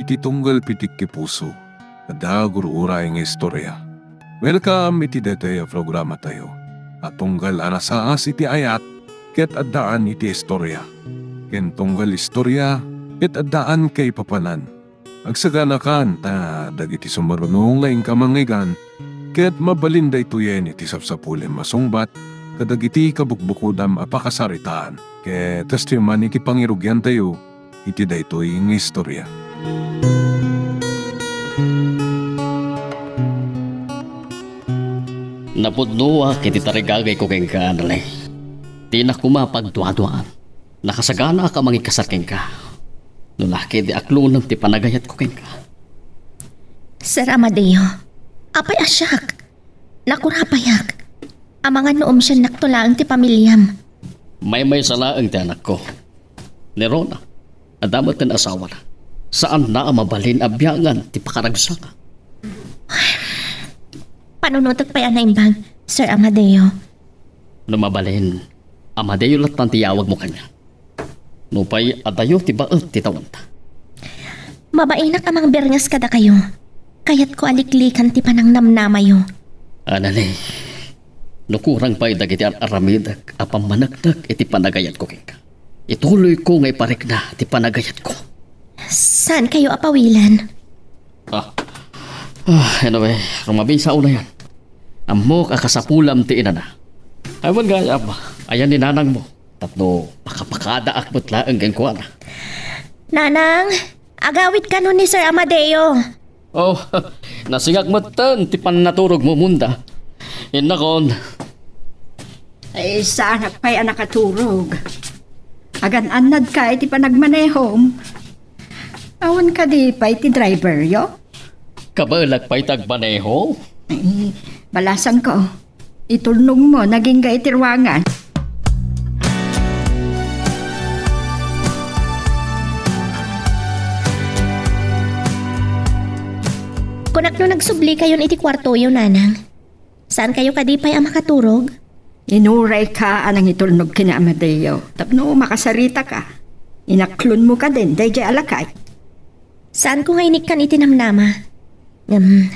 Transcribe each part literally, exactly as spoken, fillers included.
Ti tunggal pitik ti puso, adda gur-uray nga istorya. Welcome iti daytoy a programatayo a tunggal a nasaas iti ayat ket addaan iti istorya, ken tunggal istorya ket addaan kaipapanan. Agsaganakan ta dagiti sumaruno nga inka mangngeggan ket mabalin daytoyen iti sapsapulem a sungbat kadagiti kabukbukodam a pakasaritaan. Ket kastoy man iti pangirugiantayo iti daytoy nga istorya. Napudnoak iti tarigagayko kenka, Anale. Dinak koma pagduaduaan. Nakasaganaak a mangikasar kenka. No la ket di aklonem ti panagayatko kenka. Sir Amadeo, apay a siak? Nakurapayak. Amangan no umsiannakto laeng ti pamiliam. Maymaysa laeng ti anakko. Ni Rona, adda met ti asawana. Saanna a mabalin a biangan ti pakaragsaka. Panunotek pay a naimbag, Sir Amadeo. No mabalin, Amadeo lattan ti yawagmo kaniak. Nupay adayo ti baet ti tawenta. Mabainak a mangbernges kadakayo. Kayatko a liklikan ti panangnamnamayo. Anale, no kurang pay dagiti ar-aramidek a pammaneknek iti panagayatko kenka, ituloyko nga iparikna ti panagayatko. Saankayo a pawilen? Ah. Ah, anyway, rumabi sa unayan. Ammok a kasapulam ti inana. Ay, wen gayam, ayan ni nanangmo. Tapno pakapakadaak met laeng kenkuana. Nanang, agawid kano ni Sir Amadeo. Oh, nasingak metten ti pannaturogmo, Munda. Innakon. Ay, saanak pay a nakaturog. Agan-annadka iti panagmanehom. Awan kadi pay ti driveryo? Kabaelak pay ti agmaneho. Ay, balasanko. Itulnogmo, nagingga iti ruangan. Kunak no nagsublikayon iti kuartoyo, nanang. Saankayo kadi pay a makaturog? Inurayka a nangitulnog ken ni Amadeo tapno makasaritaka. Inaklonmo kadin daydiay a lakay. Saanko nga inikkan iti namnama. Ngem,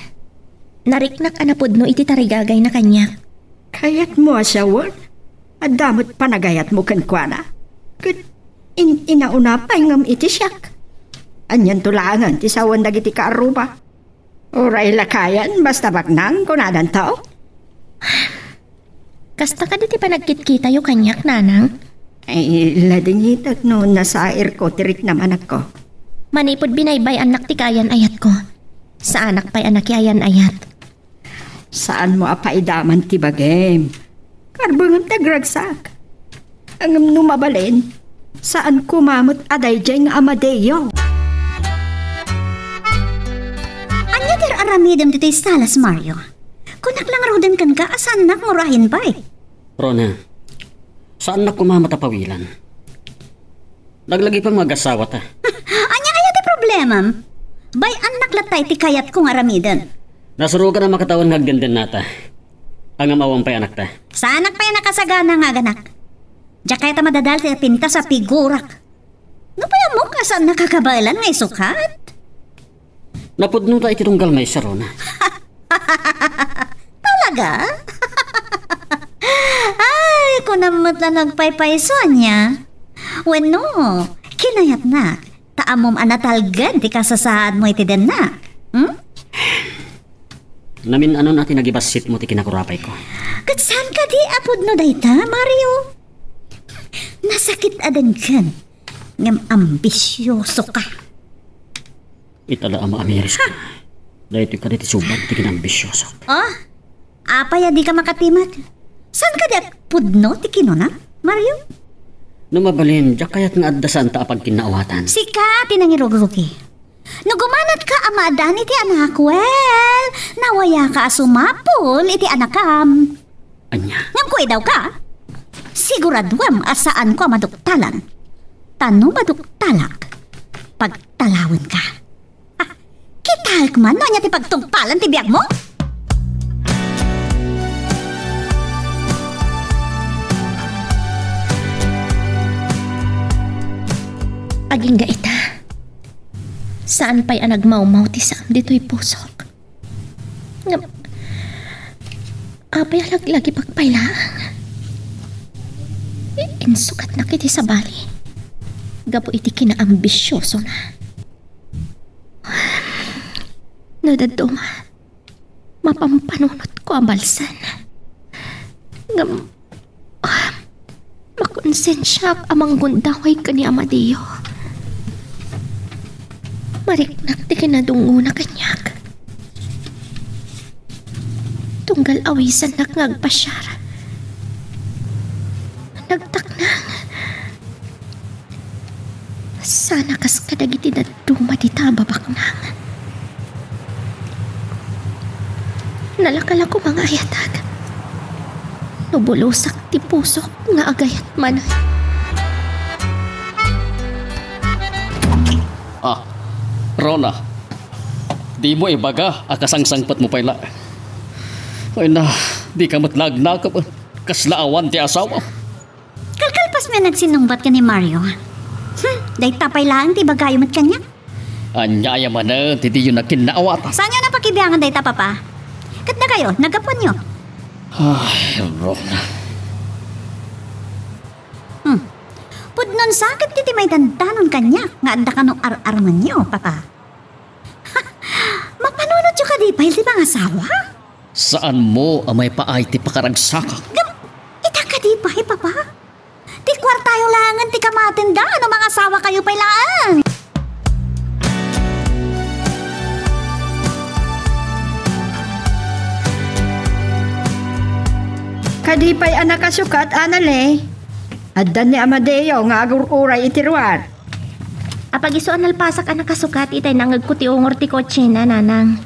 nariknak a napudno iti tarigagayna kaniak. Kayatmo a sawen? Adda met panagayatmo kenkuana. Ket in-, inauna pay ngem iti siak. Anianto laengen ti sawen dagiti kaarruba? Uray lakayen, basta baknang, kunadanto. Kasta kadi ti panagkitkitayo kaniak, nanang? Ay, ladingitek no nasairko ti riknam, anakko. Manipud binaybay-annak ti kaayan-ayatko. Saanak pay a nakiayan-ayat. Saanmo a paidaman ti bagim. Karbengem ti agragsak. Ngem no mabalin, saan koma met a daydiay nga Amadeo. Ania ti ar-aramidem ditoy salas, Mario? Kunak la ngaruden kenka a saannak nga urayen pay. Rona, saannak koma met a pawilen. Laglagipem nga agasawata. Ania aya ti problemam? Bay-annak latta iti kayatko nga aramiden. Nasurogan a makatawen nga agdendennata. Ngem awan pay anakta. Saanak pay a nakasagana nga aganak. Diak kayat a madadal ti napintas a figurak. Nupay ammok a saannak a kabaelan nga isukat? Napudnota iti tunggal maysa, Rona. Talaga? Ay, kunam met la nagpaypayso, ania? Wenno, kinayatnak ta ammom a natalgen ti kasasaadmo iti dennak. Hmm? Namin-anon a ti nagibassitmo ti kinakurapayko. Ket saan kadi a pudno dayta, Mario? Nasakit a denken, ngem ambisioso ka. Ita la a maamiris ka. Daytoy kadi ti subat ti kinambisioso. Oh? Apay a dika makatimek? Saan kadi a pudno ti kinuna, Mario? No mabalin, diak kayat nga adda saanta a pagkinnaawatan. Sika ti nangirugrugi. No gumanatka a maadani ti anak, well, nawayaka a sumapul iti anakam. Ania? Ngem kuidawka, siguraduem a saanko a maduktalan. Ta no maduktalak, pagtalawenka. Ha, kitaek man no ania ti pagtungpalan ti biagmo? Agingga ita. Saan pay a nagmawmaw ti saam ditoy pusok. Ngem, apay a laglagipek pay laeng? Insukatnak iti sabali gapu iti kinaambisiosona. No dadduma, mapampanunotko a balsen. Ngem, ah, makonsensiaak a manggundaway ken ni Amadeo. Mariknak ti kinadungngona kaniak. Tunggal awisannak nga agpasiar, nagtaknang. Sana kas kadagiti dadduma dita a babaknang. Nalaka la koma nga ayatag no bulosak ti pusok nga agayat manen. Ah, Rona, dimo ibaga a kasangsangpetmo pay la. Ay na, dika met nagnakep. Kasla awan ti asawa. Kalkalpasmi a nagsinnungbat ken ni Mario. Hmm, dayta pay laeng ti ibagayo met kaniak. Ania aya manen ti diyo nakinnaawatan? Saanyo a napakibiangan dayta, Papa? Ket dakayo, naggapuanyo? Ay, Rona. Hmm. Pudnon sa ket ti, ti maidandanon kaniak nga adda kano ar-armenyo, Papa. Mapanunotyo kadi pay ti pangasawa? Saanmo a maipaay ti pakaragsakak? Ngem, ita kadi pay, Papa? Ti kuartayo laengen ti kamatenda no mangasawakayo pay laeng. Kadi pay a nakasukat, Anale. Adda ni Amadeo nga agur-uray iti ruar. Apag isu a nalpasak a nakasukat itay nangngegko ti ungor ti kotsena, Nanang.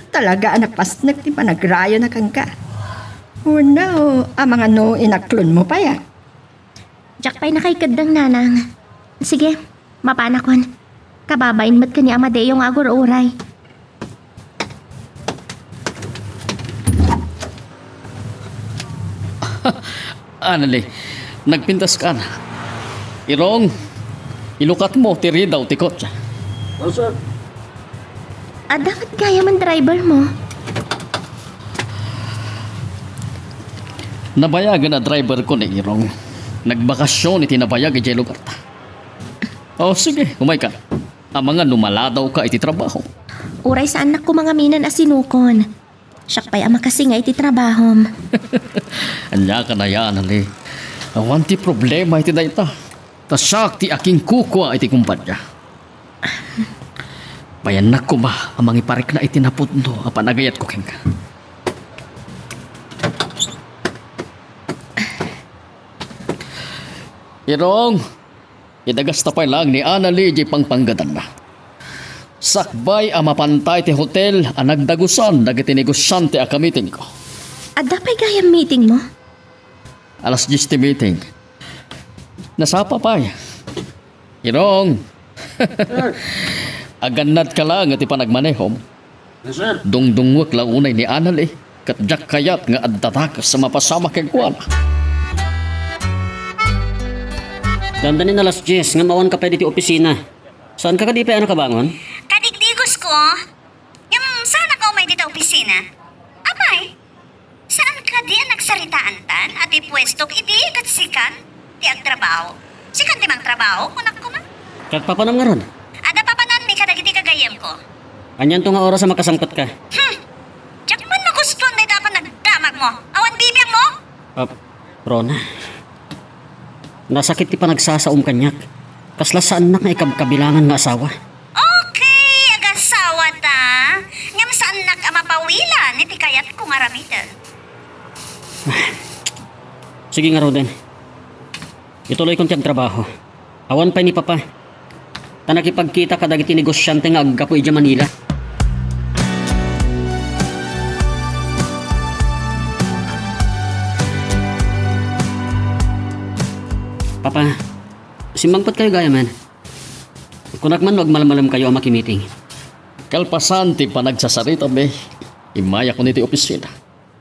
Talaga a napasnek ti panagrayona kenka. Wenno, amangan no inaklonmo pay, a? Diak pay nakaikeddeng, Nanang. Sige, mapanakon. Kababain met ken ni Amadeo nga agur-uray. Anali, nagpintas ka na. Irong, ilukatmo ti ridaw ti kotse. Oh, sir. Adda met gayam a driver mo? Nabayagen a driver ko ni Irong. Nagbakasyon iti nabayag idiay lugarta. Oh, sige, umayka. Amangan no maladaw ka iti trabaho. Uray saannak koma ngamin a sinukon. Siak pay a makasinga iti trabahom. Ania ka nayan, Ali? Awan ti problema iti dayta. Ta siak ti akinkukua iti kumpanya. Bayannak koma a mangiparikna iti napudno a panagayatko kenka. Irong, idagasta pay laeng ni Anali idiay pangpanggadanna. Sakbay a mapanta iti hotel a nagdagusan dagiti negosiante a kamitingko. Adda pay gayam meeting mo? Alas dies ti meeting. Nasapa pay. Irong. Agannad ka laeng iti panagmanehom. Yes, sir. Dungdungngoek la unay ni Anali, ket diak kayat nga adda dakes a mapasamak kenkuana. Dandanin alas dies, ngem awan ka pay diti opisina. Saan ka kadi pay a nakabangon? Kadigdigosko. Ngem saan ka umay dita opisina? Apay, saan kadi a nagsaritaantan a ti puestok idi ket sikan ti agtrabaho? Sikan ti mangtrabaho, kunak koma? Ket papanam ngarud? Adda papananmi kadagiti gagayyemko. Anianto nga oras a makasangpet ka? Hmm. Diak man magustuan dayta a panagdamagmo. Awan bibiangmo? Ah, Rona, nasakit ti panagsasaom kaniak. Kasla saannak nga ikabkabilangan nga asawa. Okay, agasawata. Ngem saannak a mapawilan iti kayatko nga aramiden. Sige ngaruden. Ituloykon ti agtrabaho. Awan pay ni Papa. Ta nakipagkita kadagiti negosiante nga aggapu idiay Manila. Papa, simmangpet kayo gayamen. Kunak man no agmalmalem kayo a makimiting. Kalpasan ti panagsasaritami, immayak iti opisina.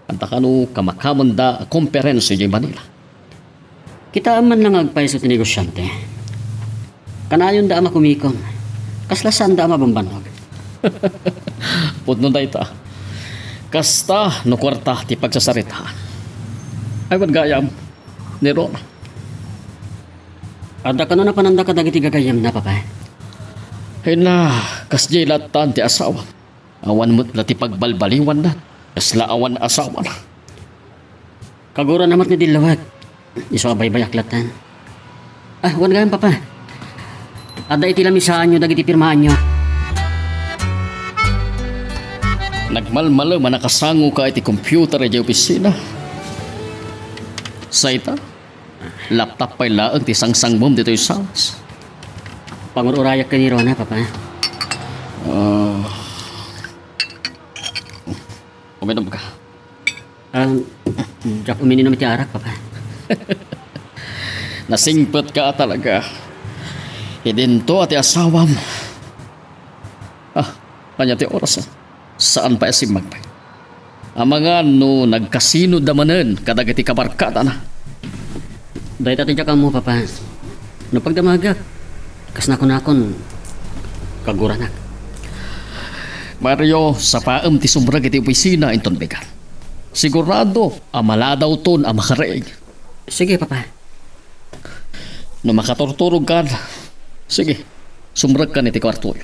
Adda kano kamakamenda a komperensia idiay Manila. Kitaem man la nga agpayso ti negosiante. Kanayonda a makumikon. Kasla saanda a mabambannog. Pudno dayta. Kasta no kuarta ti pagsasaritaan. Ay, wen gayam, ni Rona. Adda kano napananda kadagiti gagayyemna, Papa? Ay na, kasdiay lattan ti asawa. Awan met la ti pagbalbaliwanna. Kasla awan asawana. Kagurana met ni Dillawag. Isu a baybayak lattan. Ah, wen gayam, Papa. Adda iti lamisaanyo dagiti pirmaanyo. Nagmalmalem a nakasangoka iti computer idiay opisina. Sayta, laptop pay laeng ti sangsangmom ditoy sawas. Pangur-urayak ken ni Rona, Papa. Ah. Uminom ka. Ah, diak umiinom iti arak, Papa. Nasingpetka talaga. Idinto a ti asawam. Ah, ania ti oras, ah? Saan pay a simmagpay. Amangan no nagkasinoda manen kadagiti kabarkadana. Dayta ti diak ammo, Papa. No pagdamagak, kas nakunakon, kaguranak. Mario, sapaem ti sumrek iti opisina inton bigat. Sigurado a maladawton a makariing. Sige, Papa. No makaturturogkan, sige, sumrekkan iti kuartoyo.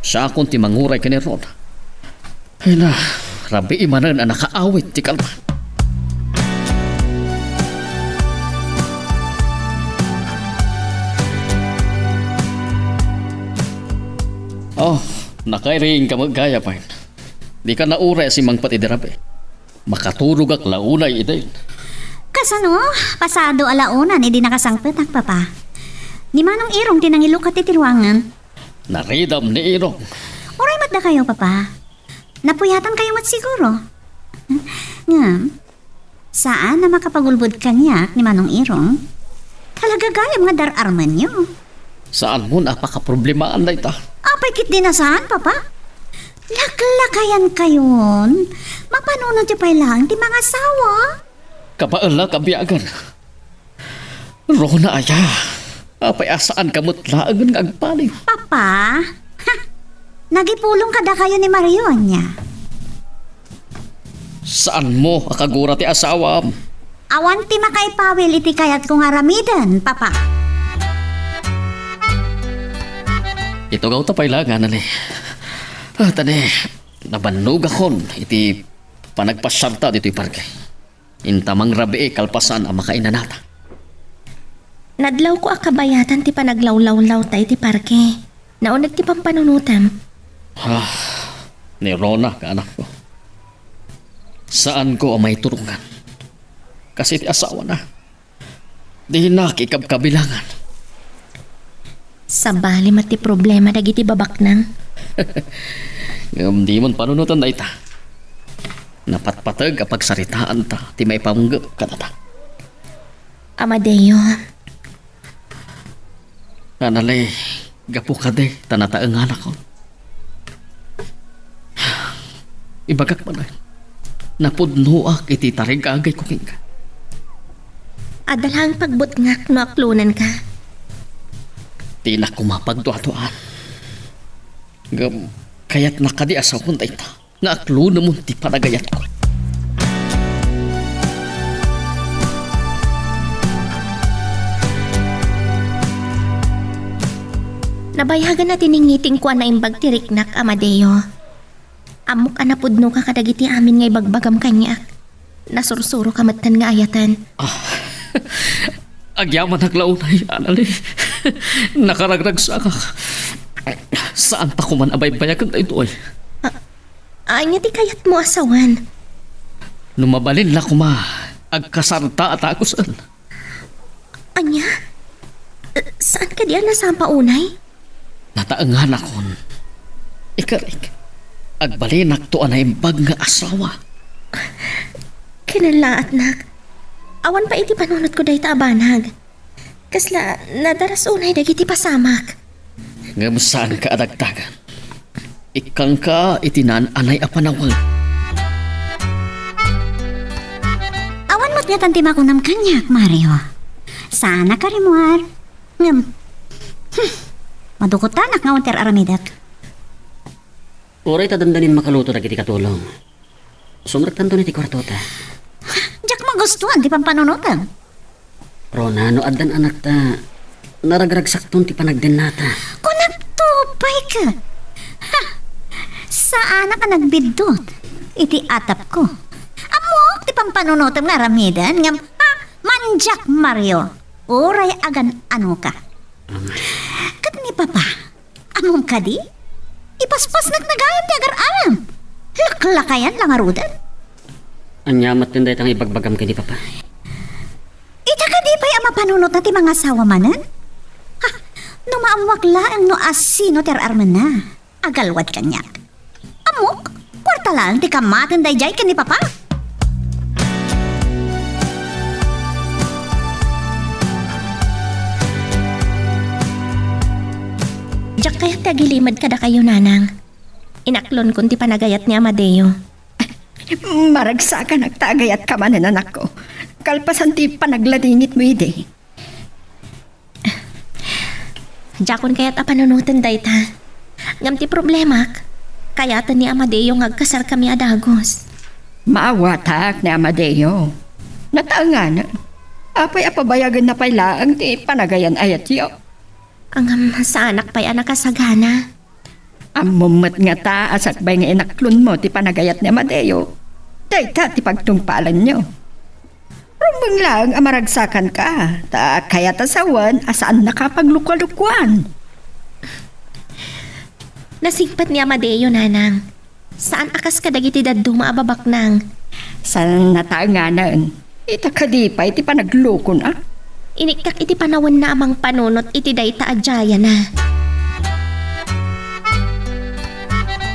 Siakon ti manguray ken ni Rona. Ay na, rabii manen a nakaawit ti kalman. Oh, nakairing ka met gayam. Dika nauray a simmangpet idi rabii. Makaturogak la unay idin. Kasano? Pasado a la unan idi nakasangpetak, Papa. Ni Manong Irong ti nangilukat iti ruangan. Naridam ni Irong. Uray met dakayo, Papa. Napuyatan kayo met siguro. Ngem, saan a makapagulbod kaniak ni Manong Irong. Talaga gayam nga dar-armenyo. Saanmon a pakaproblemaan dayta? Apay ketdi a saan, Papa? Laklakayan kayon. Mapanunotyo pay laeng ti mangasawa. Kabaelak a biagen. Rona aya, apay a saanka met laengen nga agbaliw? Papa, ha! Nagipulong kadakayo ni Mario, ania? Saanmo a kagura ti asawam? Awan ti makaipawil iti kayatko nga aramiden, Papa. Itugawta pay la, Anali. Ah, tani, nabannogakon iti panagpasiarta ditoy parke. Inta mangrabii kalpasan a makainanata. Nadlawko a kabayatan ti panaglawlawlawta iti parke. Nauneg ti pampanunotam. Ah, ni Rona, kaanakko. Saanko a maiturongan. Kas iti asawana, dinak ikabkabilangan. Sabali met ti problema dagiti babaknang. Ngem dimon panunoten dayta. Napatpateg a pagsaritaanta ti maipanggep kadata. Amadeo. Anali, gapu kadi ta nataenganakon. Ibagak man, napudnoak iti tarigagayko kenka. Adda laeng pagbutngak no aklonenka. Dinak koma pagduaduaan. Ngem, kayatnak kadi a sawen dayta nga aklonemon ti panagayatko. Nabayagen a tiningitingko a naimbag ti riknak, Amadeo. Ammok a napudnoka kadagiti amin nga ibagbagam kaniak. Nasursuroka metten nga ayaten. Ah, agyamanak la unay, Anali. Nakaragragsakak. Saanta koman a baybayagen daytoy. A-, ania ti kayatmo a sawen? No mabalin la koma, agkasarta a takusen. Ania? Saan kadi a nasampa unay? Nataenganakon. Ikarik, agbalinakto a naimbag nga asawa. Kinalaatnak. Awan pay iti panunotko dayta a banag. Kasla nadaras unay dagiti pasamak. Ngem saanka a dagdagan. Ikkangka iti naan-anay a panawag. Awan met ngatan ti makunam kaniak, Mario. Saanak a rimmuar. Ngem, hmm, Madukutanak nga awan ti ar-aramidek. Uray ta dandanin makaluto dagiti katulong. Sumrektanto iti kuartota. Diak magustuan ti pampanunotem. Rona, no addan anakta, naragragsakton ti panagdennata. Kunakto pay ket. Ha! Saanak a nagbiddut iti atapko. Ammok ti pampanunotem nga aramiden, ngem, ha! Mandiak, Mario. Uray agan-anoka. Ket ni Papa, ammom kadi? Ipaspasnek na gayam ti agar-aram. Laklakayan la ngaruden. Ania met dayta nga ibagbagam ken ni Papa? Ita kadi pay a mapanunotna ti mangasawa manen? Ha, no maammoak laeng no asino ti ar-armenna, agalwad kaniak. Ammok, kuarta laeng ti kammaten daydiay ken ni Papa. Diak kayat ti agilimed kadakayo, Nanang. Inaklonkon ti panagayat ni Amadeo. Maragsakanak ta agayatka manen, anakko. Kalpasan ti panagladingitmo idi. Diakon kayat a panunoten dayta. Ngem ti problemak, kayaten ni Amadeo nga agkasarkami a dagus. Maawatak ni Amadeo. Nataenganen. Apay a pabayagenna pay laeng ti panagayan-ayatyo? Ngem saanak pay a nakasagana. Ammom met ngata a sakbay nga inaklonmo ti panagayat ni Amadeo, dayta ti pagtungpalanyo. Rumbeng laeng a maragsakanka, ta kayat a sawen a saannaka a paglukalukoan. Nasingpet ni Amadeo, Nanang. Saan a kas kadagiti dadduma a babaknang. Saan nataenganen. Ita kadi pay ti panaglukona? Inikkak iti panawenna a mangpanunot iti dayta a diayana.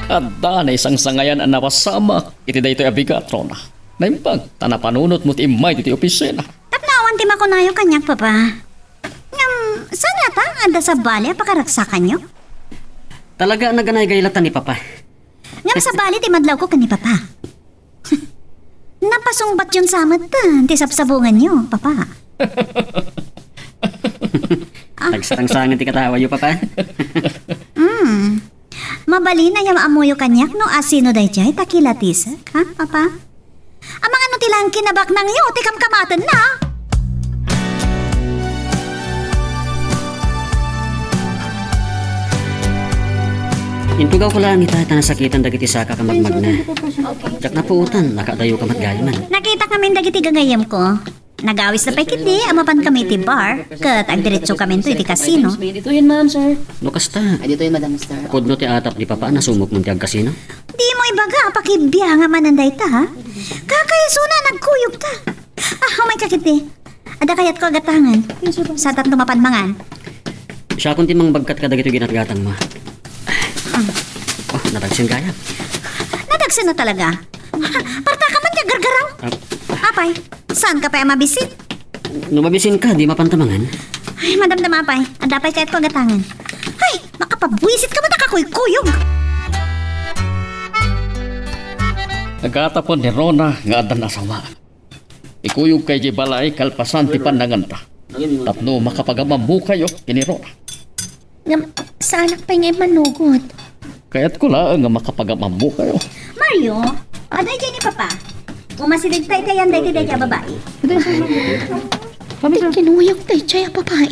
Adda naisangsangayan a napasamak iti daytoy a bigat, Rona. Naimbag ta napanunotmo ti immay ditoy opisina. Tapno awan ti makunayo kaniak, Papa. Ngem, saan ngata nga adda sabali a pakaragsakanyo? Talaga a naganaygay latta ni Papa. Ngem sabali ti madlawko ken ni Papa. Napasungbatyon sa met ti sabsabunganyo, Papa. Ah. Nagsarangsangan ti katawayo, Papa. Mm. Mabalin a ammoyo kaniak no asino daydiay ta kilatisek, ha, Papa? Amangan no ti laeng kinabaknangyo ti kamkamatenna. Intugawko laeng ita ta nasakitan dagiti sakak a magmagna. Diak napuotan, nakaadayoka met gayamen. Nakitak ngamin dagiti gagayyemko. Nagawis da pay ketdi a mapankami iti bar, ket agdiretsokaminto iti casino. Ditoyen, ma'am, sir. No kasta, ay, ditoyen, madam, sir. Pudno ti atap ni Papa a nasumokmon ti agkasino? Dimo ibaga a pakibiangan manen dayta, ha? Kakaisuna, nagkuyogta. Ah, umayka ketdi. Adda kayatko a gatangen. Yes, sir. Sa tatlo mapan mangan. Siakon ti mangbagkat kadagitoy ginatgatangmo. Ah. Oh, nadagsen gayam. Nadagsen na talaga. Partaka man ti aggargaraw. Ah. Apay, saanka pay a mabisin? No mabisinka, di mapanta mangan. Ay, madamdama pay. Adda pay kayatko a gatangen. Ay, makapabuisitka met a kakuykuyog. Nagatapen ni Rona nga addan asawa. Ikuyogka idiay balay kalpasan ti pannanganta. Tapno makapagam-ammokayo ken ni Rona. Ngem, saanak pay nga immanugot. Kayatko laeng nga makapagam-ammokayo. Mario, adda idiay ni Papa. Umasideg ta iti ayan daytoy daydiay a babai. Ti kinuyog daydiay a babai.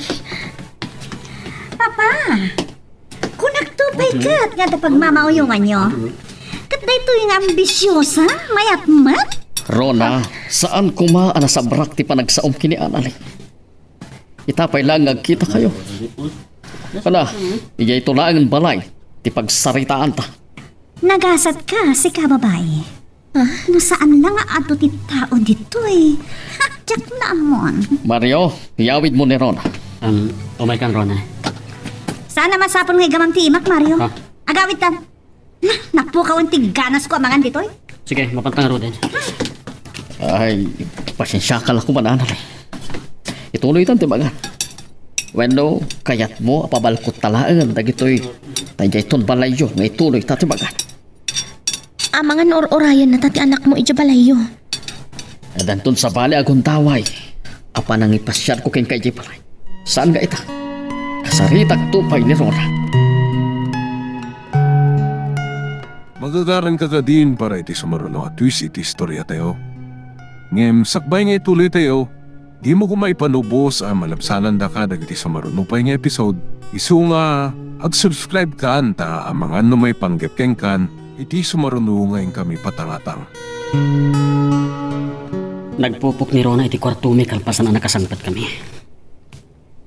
Papa! Kunakto pay ket nga adda pagmamauyonganyo. Ket daytoy nga ambisiosa, mayat met? Rona, saan koma a nasabrak ti panagsaom ken ni Anali. Ita pay laeng nga agkitakayo. Hala, idiay to laengen balay ti pagsaritaanta. Nagasatka, sika babai. Ah? No saan la nga adu ti tao ditoy. Ha, diak naammon. Mario, iyawidmo ni Rona. Um, umaykan, Rona. Saan a masapul nga igamam ti imak, Mario? Ha? Agawidtan. Na, napukawan ti ganasko a mangan ditoy. Sige, mapantang ruden. Ay, pasensiaka la koma, Anali. Ituloytan ti mangan. Wenno, kayatmo a pabalkotta laeng dagitoy. Daydiay ton balayyo nga ituloyta ti mangan. Amangan no ur-urayenna ta ti anakmo idiay balayyo. Addanton sabali a gundaway a panangipasiarko kenka idiay balay. Saan nga ita? Saritakto pay ni Rona. Magagaranka kadin para iti sumaruno a twist iti istoriatayo. Ngem sakbay nga ituloytayo, dimo koma ipanubos a malabsanandaka dagiti sumaruno pay nga episode, isu nga ag-subscribe kan ta amangan no maipanggep kenkan iti sumaruno nga inkami patangatang. Nagpupok ni Rona iti kuartomi kalpasan a nakasangpetkami.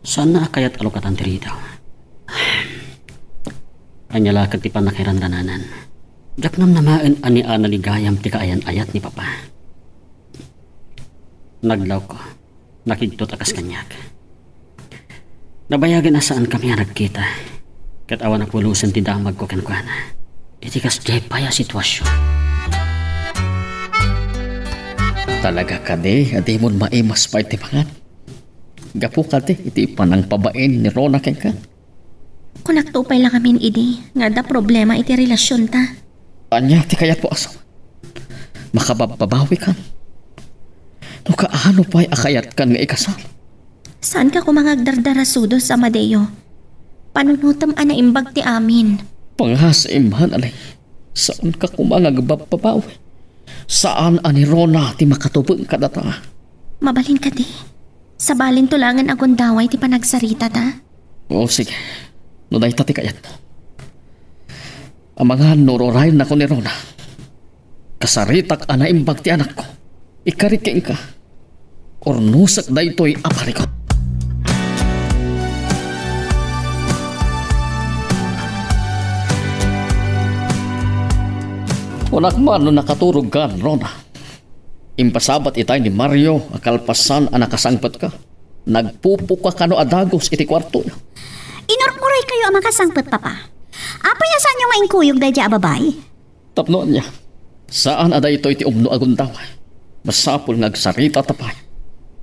Saanna a kayat a lukatan ti ridaw. Ania la ket ti pannakairandananan? Diak namnamaen a ni Annalie gayam ti kaayan-ayat ni Papa. Naglaoko. Nakigtot a kas kaniak. Nabayagen a saankami a nagkita. Ket awan a pulosen ti damagko kenkuana. Iti kasdiay pay a situasion. Talaga kadi a dimon maimas pay ti mangan? Gapu kadi iti panangpabain ni Rona kenka? Kunakto pay la ngamin idi nga adda problema iti relasionta. Ania ti kayatmo, asawa? Makababbabawikan? No kaano pay a kayatkan nga ikasal? Saanka koma nga agdardarasudos, Amadeo. Panunotem a naimbag ti amin. Pangasam man, Ali. Saanka koma nga agbabbabawi. Saan a ni Rona ti makatubeng kadata. Mabalin kadi? Sabalinto laengen a gundaway ti panagsaritata. O, sige. No dayta ti kayatmo. Amangan no ururayen nako ni Rona. Kasaritak a naimbag ti anakko. Ikari kenka. Urnosek daytoy a parikut. Kunak man no nakaturogkan, Rona. Impasabat itay ni Mario a kalpasan a nakasangpetka, nagpupuka kano a dagus iti kuartoyo. Inururaykayo a makasangpet, Papa. Apay a saanyo nga inkuyog daydiay a babai? Tapno ania? Saan a daytoy ti umno a gundaway. Masapul nga agsaritata pay.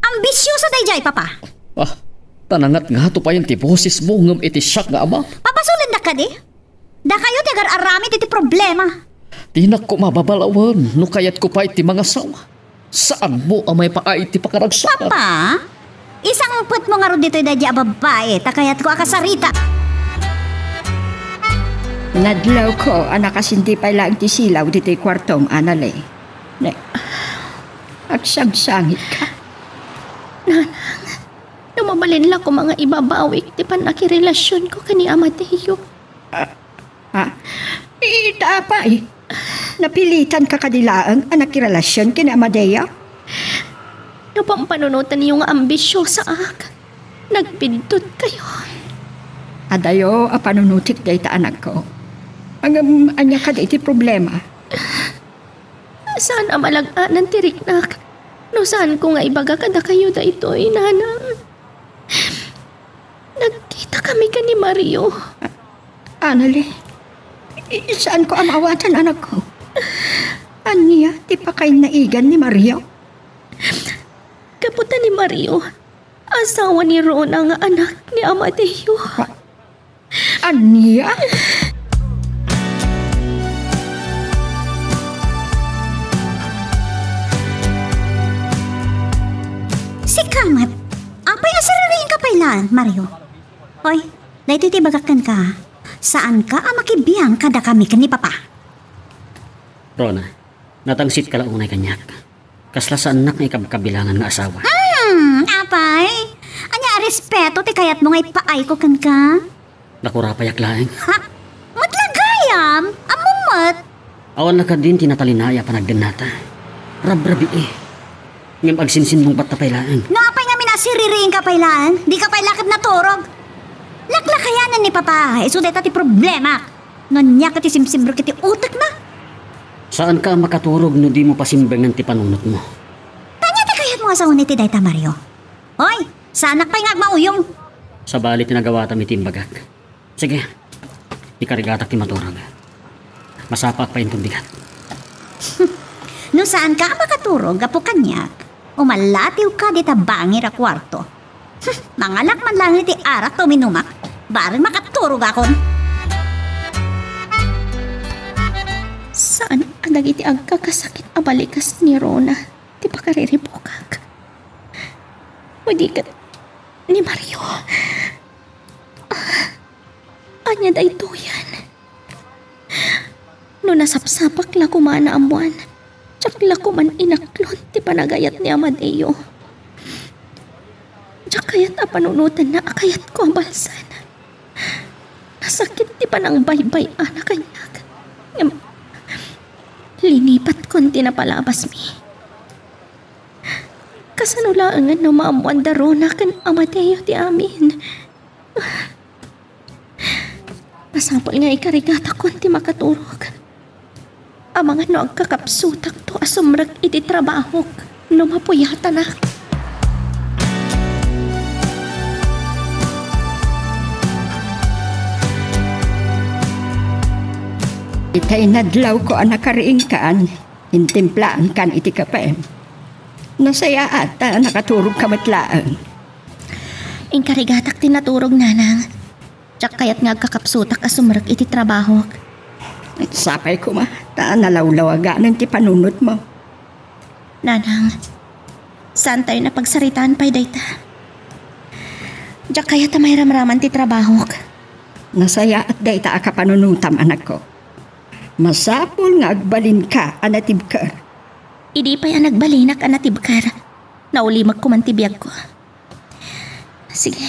Ambisiosa daydiay, Papa. Ah, ta nangatngato payen ti bosesmo ngem iti siak nga ama. Papasolendak kadi? Dakayo ti agar-aramid iti problema. Dinak koma babalawen no kayatko pay ti mangasawa. Saanmo a maipaay ti pakaragsakan. Papa, isangpetmo ngarud ditoy daydiay a babai ta kayatko a kasarita. Nadlawko a nakasindi pay laeng ti silaw ditoy kuartom, Annalie. Ne, agsangsangitka. Nanang, no mabalin la koma nga ibabawik ti pannakirelasionko ken ni Amadeo. Ah, ha? Ita pay, napilitanka kadi laeng a nakirelasion ken ni Amadeo? No pampanunotenyo nga ambisiosaak, nagbiddutkayo. Adayo a panunotek dayta, anakko. Ngem ania kadi ti problema? Saan a malag-anan ti riknak no saanko nga ibaga kadakayo daytoy, Nanang. Nagkitakami ken ni Mario. Annalie, i-, saanko a maawaten, anakko. Ania ti pakainaigan ni Mario? Gapu ta ni Mario, asawa ni Rona nga anak ni Amadeo. Ania? Sika met, apay a siririingka pay laeng, Mario? Oy, daytoy ti ibagak kenka. Saanka a makibiang kadakami ken ni Papa. Rona, natangsitka la unay kaniak. Kasla saannak nga ikabkabilangan nga asawa. Hmm, apay? Ania a respeto ti kayatmo nga ipaayko kenka? Nakurapayak laeng. Ha? Met la gayam? Ammom met? Awan la kadin ti natalinaay a panagdennata. Rabrabii. Ngem agsinsinbungbatta pay laeng. No apay ngamin a siririingka pay laeng? Dika pay la ket naturog. Laklakayanen ni Papa, isu dayta ti problemak. No ania ket ti simsimrek iti utekna? Saanka a makaturog no dimo pasimbengen ti panunotmo. Ania ti kayatmo a sawen iti dayta, Mario? Hoy, saanak pay nga agmauyong. Sabali ti nagawatam iti imbagak. Sige, ikarigatak ti maturog. Masapaak pay inton bigat. No saanka a makaturog gapu kaniak, umalatiwka dita bangir a kuarto. Mangalak man laeng iti arak ta uminumak, bareng makaturogakon. Saan a dagiti agkakasakit a balikas ni Rona ti pakariribukak. Idi ket ni Mario. Ania daytoyen? No nasapsapak la koma a naammoan, diak la koma inaklon ti panagayat ni Amadeo. Diak kayat a panunotenna a kayatko a balsen. Nasakit ti panangbaybay-ana kaniak. Ngem, linipatkon ti napalabasmi. Kasano laengen no maammoan da Rona ken Amadeo ti amin? Masapul nga ikarigatakon ti makaturog. Amangan no agkakapsutakto a sumrek iti trabahok no mapuyatanak. Itay nadlawko a nakariingkan, intimplaankan iti kape. Nasayaat ta nakaturogka met laeng. Inkarigatak ti naturog, nanang. Diak kayat nga agkakapsutak a sumrek iti trabahok. Sapay koma, ta nalawlawaganen ti panunotmo. Nanang, saantayo a pagsaritaan pay dayta. Diak kayat a mairamraman ti trabahok. Nasayaat dayta a kapanunotam, anakko. Masapul nga agbalinka a natibker. Idi pay a nagbalinak a natibker, naulimek koman ti biagko. Sige.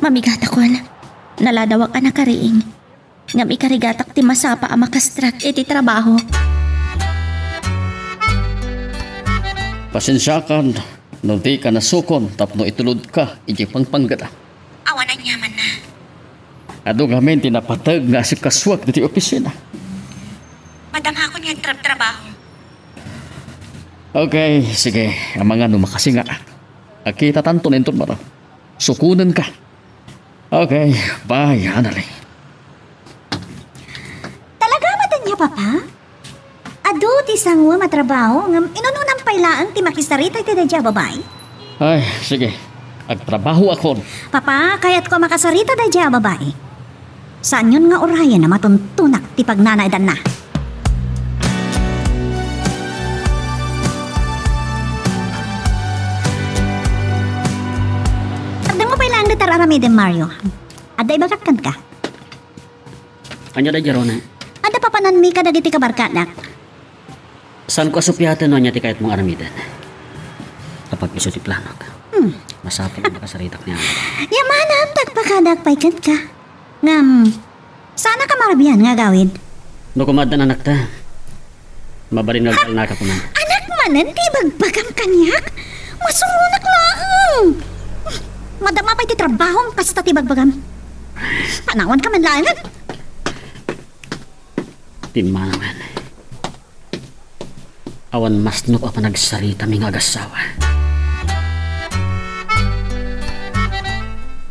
Mamigatakon. Naladawak a nakariing. Ngem ikarigatak ti masapa a makastrek iti trabaho. Pasensiakan no dika nasukon tapno itulodka iti pangpanggata. Awan aniamanna. Adu ngamin ti napateg nga asikasuak ditoy opisina. Madamakon nga agtrabtrabaho. Okay, sige. Amangan no makasinga. Agkitatanto inton maro. Sukonenka. Okay, bye, Annalie. Talaga met ania, Papa? Adu ti sanguem a trabaho, ngem inunonam pay laeng ti makisarita iti daydiay a babai? Ay, sige. Agtrabahoakon. Papa, kayatko a makasarita daydiay a babai. Saanyon nga urayen a matuntonak ti pagnanaedanna. Ardengmo pay laeng dayta ar-aramidem, Mario. Adda ibagak kenka. Ania daydiay, Rona? Adda papananmi kadagiti kabarkadak. Saanko a supiaten no ania ti kayatmo nga aramiden. Apag isu ti planok. Hmm. Masapul a makasaritak ni Ana. Yamanam, ta agpakadak pay kenka. Ngem, saannak a marabian nga agawid? No koma addan anakta, mabalin nga agtalnaka koma. Anak manen ti ibagbagam kaniak? Masuronak laeng. Madama pay ti trabahom kasta ti ibagbagam. Panawanka man laengen. Timmanawen. Awan masnop a panagsaritami nga agassawa.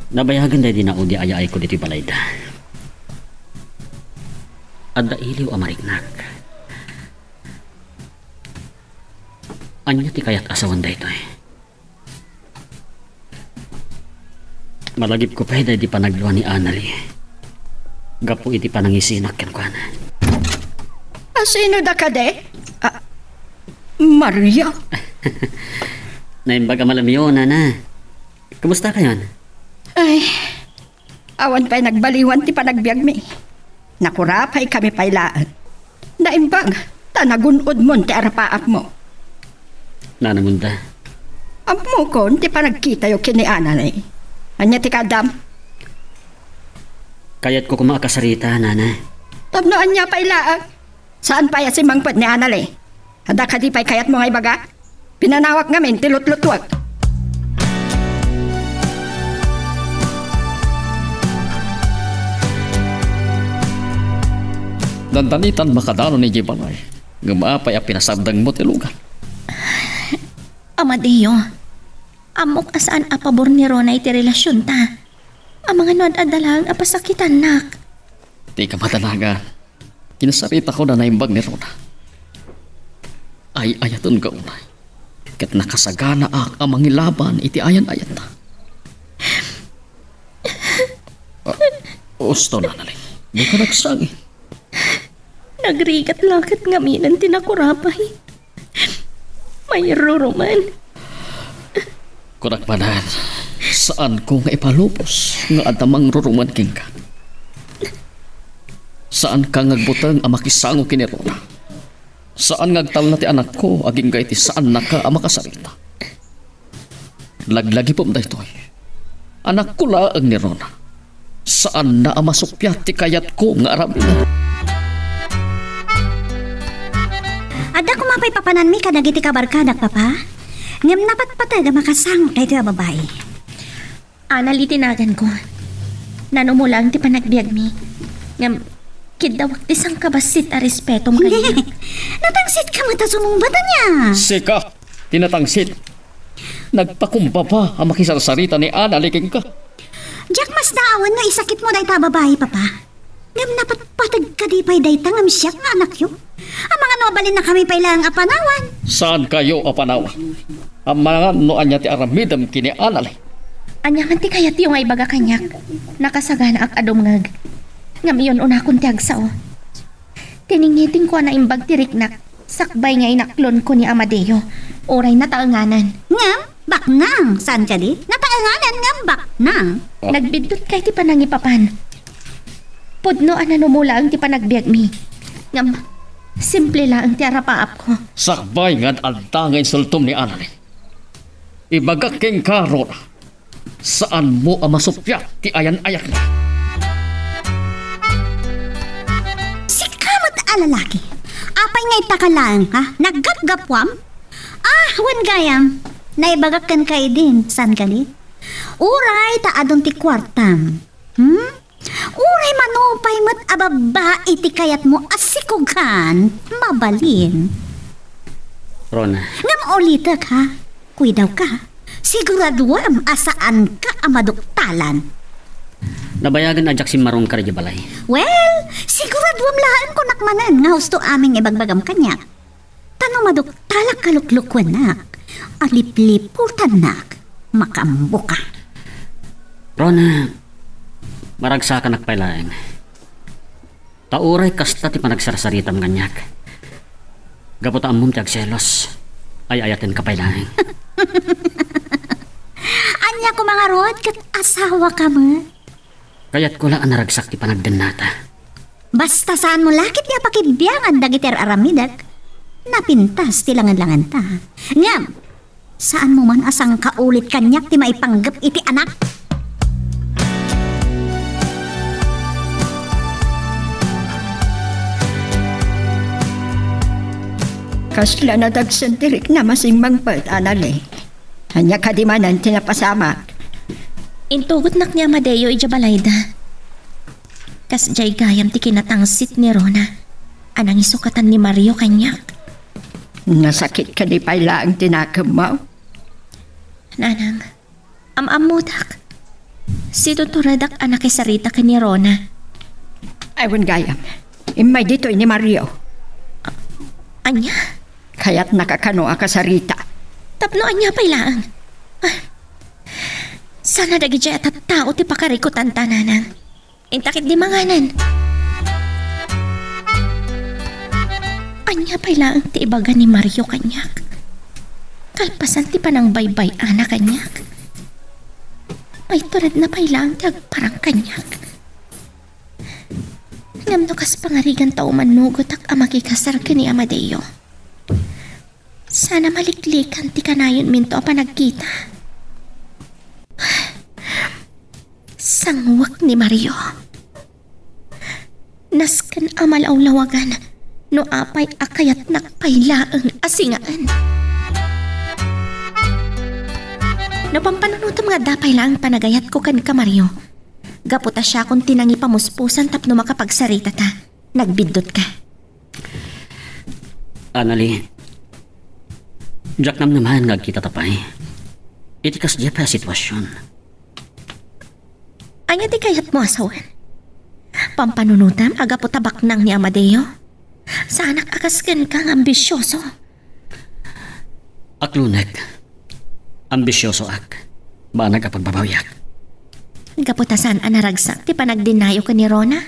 Nabayagen daydi naudi a yaayko ditoy balayda. Adda iliw a mariknak. Ania ti kayat a sawen daytoy? Malagipko pay daydi panaglua ni Annalie gapu iti panangisinak kenkuana. A, sino da kadi? A, Maria? Naimbag a malamyo, Nana. Kumusta kayon? Ay, awan pay nagbaliwan ti panagbiagmi. Nakurapaykami pay laeng. Naimbag, ta nagun-odmon ti arapaapmo. Nana Munda. Ammokon ti panagkitayo ken ni Annalie. Ania ti kaaddam? Kayatko koma a kasarita, Nana. Tapno ania pay laeng? Saan pay a simmangpet ni Annalie? Adda kadi pay kayatmo nga ibaga? Pinanawak ngamin ti lutlutuek. Dandanitan makadanon idiay balay, ngem apay a pinasardengmo ti lugan? Amadeo, ammok a saan a pabor ni Rona iti relasionta. Amangan no ad-adda laeng a pasakitannak. Dika madanagan. Kinsaritako a naimbag ni Rona. Ay-ayatenka unay. Ket nakasaganaak a mangilaban iti ayan-ayatna. Ah, usto, Annalie. Dika nagsangit. Nagrigat la ket ngaminen ti nakurapay. Mairuruman. Kunak manen, saanko nga ipalubos nga adda mangruruman kenka. Saanka nga agbuteng a makisango ken ni Rona. Saan nga agtalna ti anakko agingga iti saannaka a makasarita. Laglagipem daytoy. Anakko laeng ni Rona. Saanna a masuppiat ti kayatko nga aramiden. Adda koma pay papananmi kadagiti kabarkadak, Papa. Ngem napatpateg a makasangok daytoy a babai. Anali ti naganko. Nanumo laeng ti panagbiagmi. Ngem, kiddawak ti sangkabassit a respetom kaniak. Natangsitka met a sumungbat, ania? Sika ti natangsit. Nagpakumbaba a makisarsarita ni Anali kenka. Diak masdaawen no isakitmo dayta a babai, Papa. Ngem napatpateg kadi pay dayta ngem siak nga anakyo? Amangan no abalinnakami pay laeng a panawan. Saankayo a panawan? Amangan no ania ti aramidem ken ni Anali. Ania man ti kayatyo nga ibaga kaniak? Nakasaganaak a dumngeg. Ngem iyon-unakon ti agsao. Tiningitingko a naimbag ti riknak sakbay nga inaklonko ni Amadeo. Uray nataenganan. Ngem, baknang, saan kadi? Nataenganan ngem baknang. Ah. Nagbiddut kay ti panangipapan. Pudno a nanumo laeng ti panagbiagmi. Ngem, simple laeng ti arapaapko. Sakbay nga ad-adda nga insultom ni Anali. Ibagak kenka, Rona, saanmo a masuppiat ti ayan-ayatna. Sika met a lalaki. Apay nga ita ka laeng, ha? Naggapgapuam? Ah, wen gayam. Naibagak kenka idin, saan kadi? Uray ta adun ti kuartam. Hmm? Uray manupay met a babbai ti kayatmo a sikugan, mabalin. Rona. Ngem ulitek, ha? Kuidawka. Siguraduam a saanka a maduktalan. Nabayagen a diak simmarongkar idiay balay. Well, siguraduam laeng kunak manen nga husto amin nga ibagbagam kaniak. Ta no maduktalak a luklukuennak, a lipliputannak, makaammoka. Rona, maragsakanak pay laeng. Ta uray kasta ti panagsarsaritam kaniak. Gapu ta ammom ti agselos, ay-ayatenka pay laeng. Ania koma ngarud ket asawaka met? Kayatko la a naragsak ti panagdennata. Basta saanmo la ketdi a pakibiangan dagiti ar-aramidek. Napintas ti langen-langenta. Ngem, saanmo man a sangkaulit kaniak ti maipanggep iti anak. Kasla nadagsen ti riknam a simmangpet, Anali. Ania kadi manen ti napasamak? Intugotnak ni Amadeo idiay balayda. Kasdiay gayam ti kinatangsit ni Rona a nangisukatan ni Mario kaniak. Nasakit kadi pay laeng ti nakemmo? Nanang, am-ammodak. Situturedak a nakisarita ken ni Rona. Awan gayam. Immay ditoy ni Mario. Ania? Kayatnaka kano a kasarita? Tapno ania pay laeng? Ah, sana dagidiay a tattao ti pakarikutanta, Nanang. Inta ketdi manganen. Ania pay laeng ti ibaga ni Mario kaniak? Kalpasan ti panangbaybay-ana kaniak, maituredna pay laeng ti agparang kaniak. Ngem no kas pangariganta umannugotak a makikasar ken ni Amadeo, sana maliklikan ti kanayonminto a panagkita. Sanguek ni Mario. Nasken a malawlawagan no apay a kayatnak pay laeng a singaen. No pampanunotem nga adda pay laeng panagayatko kenka, Mario, gapu ta siakon ti nangipamuspusan tapno makapagsaritata, nagbiddutka. Anali, diak namnamaen nga agkitata pay iti kasdiay pay a situasion. Ania ti kayatmo a sawen? Pampanunotem a gapu ta baknang ni Amadeo? Saanak a kas kenka nga ambisioso. Aklonek, ambisiosoak. Banag a pagbabawiak. Gapu ta saan a naragsak ti panagdennayo ken ni Rona?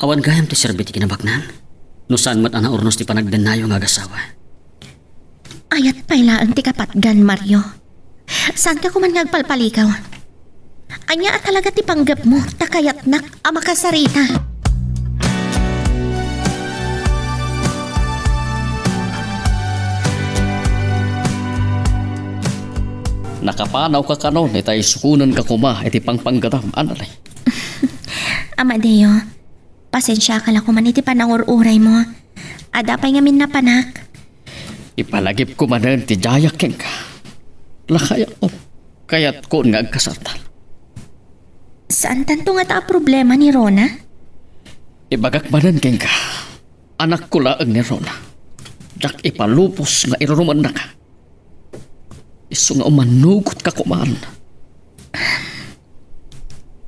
Awan gayam ti serbi ti kinabaknang no saan met a naurnos ti panagdennayo nga agasawa. Ayat pay laeng ti kapatgan, Mario. Saanka koman nga agpalpalikaw? Ania a talaga ti panggepmo ta kayatnak a makasarita? Nakapanawka kanon ita isukonenka koma iti pangpanggetam, Anali. Amadeo, pasensiaka la koman iti panangur-uraymo. Adda pay ngamin napanak. Ipalagipko manen ti diayak kenka. Lakayatko, kayatkon nga agkasarta. Saantanto ngata a problema ni Rona? Ibagak manen kenka, anakko laeng ni Rona. Diak ipalubos nga irurumennaka. Isu nga umannugotka koman.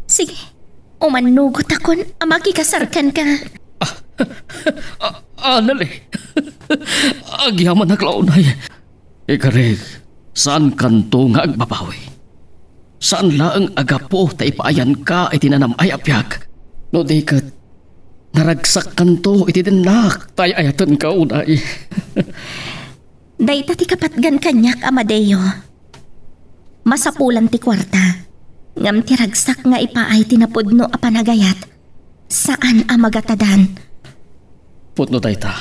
Sige, umannugotakon a makikasar kenka. Ah, ah, Anali. Agyamanak la unay. Ikarik, saankanto nga agbabawi. Saan laeng a gapu ta ipaayanka iti nanam-ay a biag. No di ket, naragsakkanto iti dennak ta ay-ayatenka unay. Dayta ti kapatgan kaniak, Amadeo. Masapulan ti kuarta, ngem ti ragsak nga ipaay ti napudno a panagayat, saan a magatadan. Pudno dayta,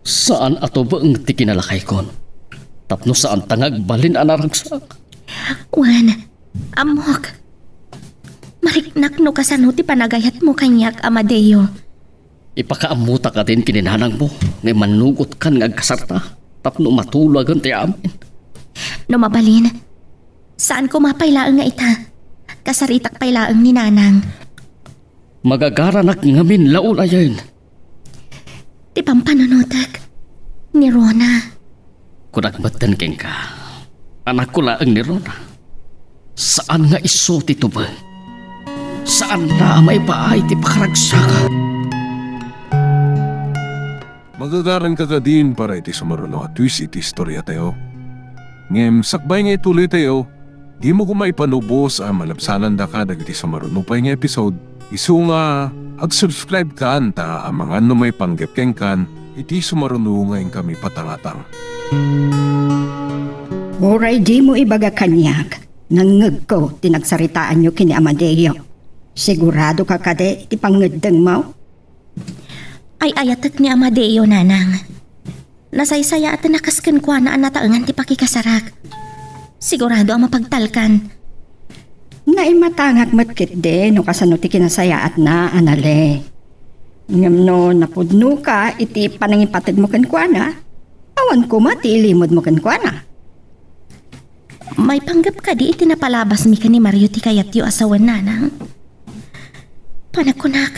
saan a tubeng ti kinalakaykon. Tapno saanta nga agbalin a naragsak. Wen, ammok. Mariknak no kasano ti panagayatmo kaniak, Amadeo. Ipakaammotak kadin ken ni nanangmo nga imannugotkan nga agkasarta tapno matulagen ti amin. No mabalin, saan koma pay laeng nga ita. Kasaritak pay laeng ni nanang. Magagaranak ngamin la unayen. Ti pampanunotek ni Rona. Kunak metten kenka, anakko laeng ni Rona. Saan nga isu ti tubeng. Saan la a maipaay ti pakaragsakan. Magagaranka kadin para iti sumaruno a twist iti istoriatayo. Ngem sakbay nga ituloytayo, dimo koma ipanubos a malabsanandaka dagiti sumaruno pay nga episode. Isu nga, ag-subscribe kan ta amangan no maipanggep kenkan iti sumaruno nga inkami patangatang. Uray dimo ibaga kaniak, nangngegko ti nagsaritaanyo ken ni Amadeo. Siguradoka kadi iti pangngeddengmo? Ay-ayatek ni Amadeo, nanang. Nasaysayaat a kas kenkuana a nataengan ti pakikasarak. Sigurado a mapagtalkan. Naimatangak met ketdi no kasano ti kinasayaatna, Anali. Ngem no napudnoka iti panangipategmo kenkuana, awan koma ti ilimudmo kenkuana. Maipanggep kadi iti napalabasmi ken ni Mario ti kayatyo a sawen, nanang? Panagkunak,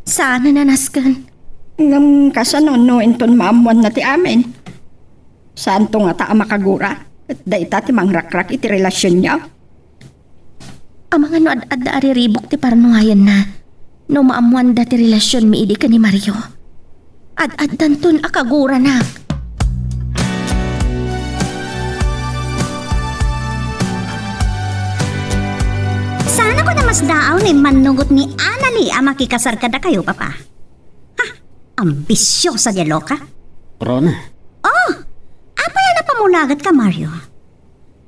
saan a nanasken. Ngem kasano no inton maammoanna ti amin? Saanto ngata a makagura ket dayta ti mangrakrak iti relasionyo? Amangan no ad-adda a riribuk ti parnuayenna no maammoanda ti relasionmi idi ken ni Mario. Ad-addanton a kaguranak. Saan a koma a masdaaw no immannugot ni Anali a makikasar kadakayo, Papa. Ha? Ambisiosa ti loka. Rona. Oh! Apay a napamulagetka, Mario?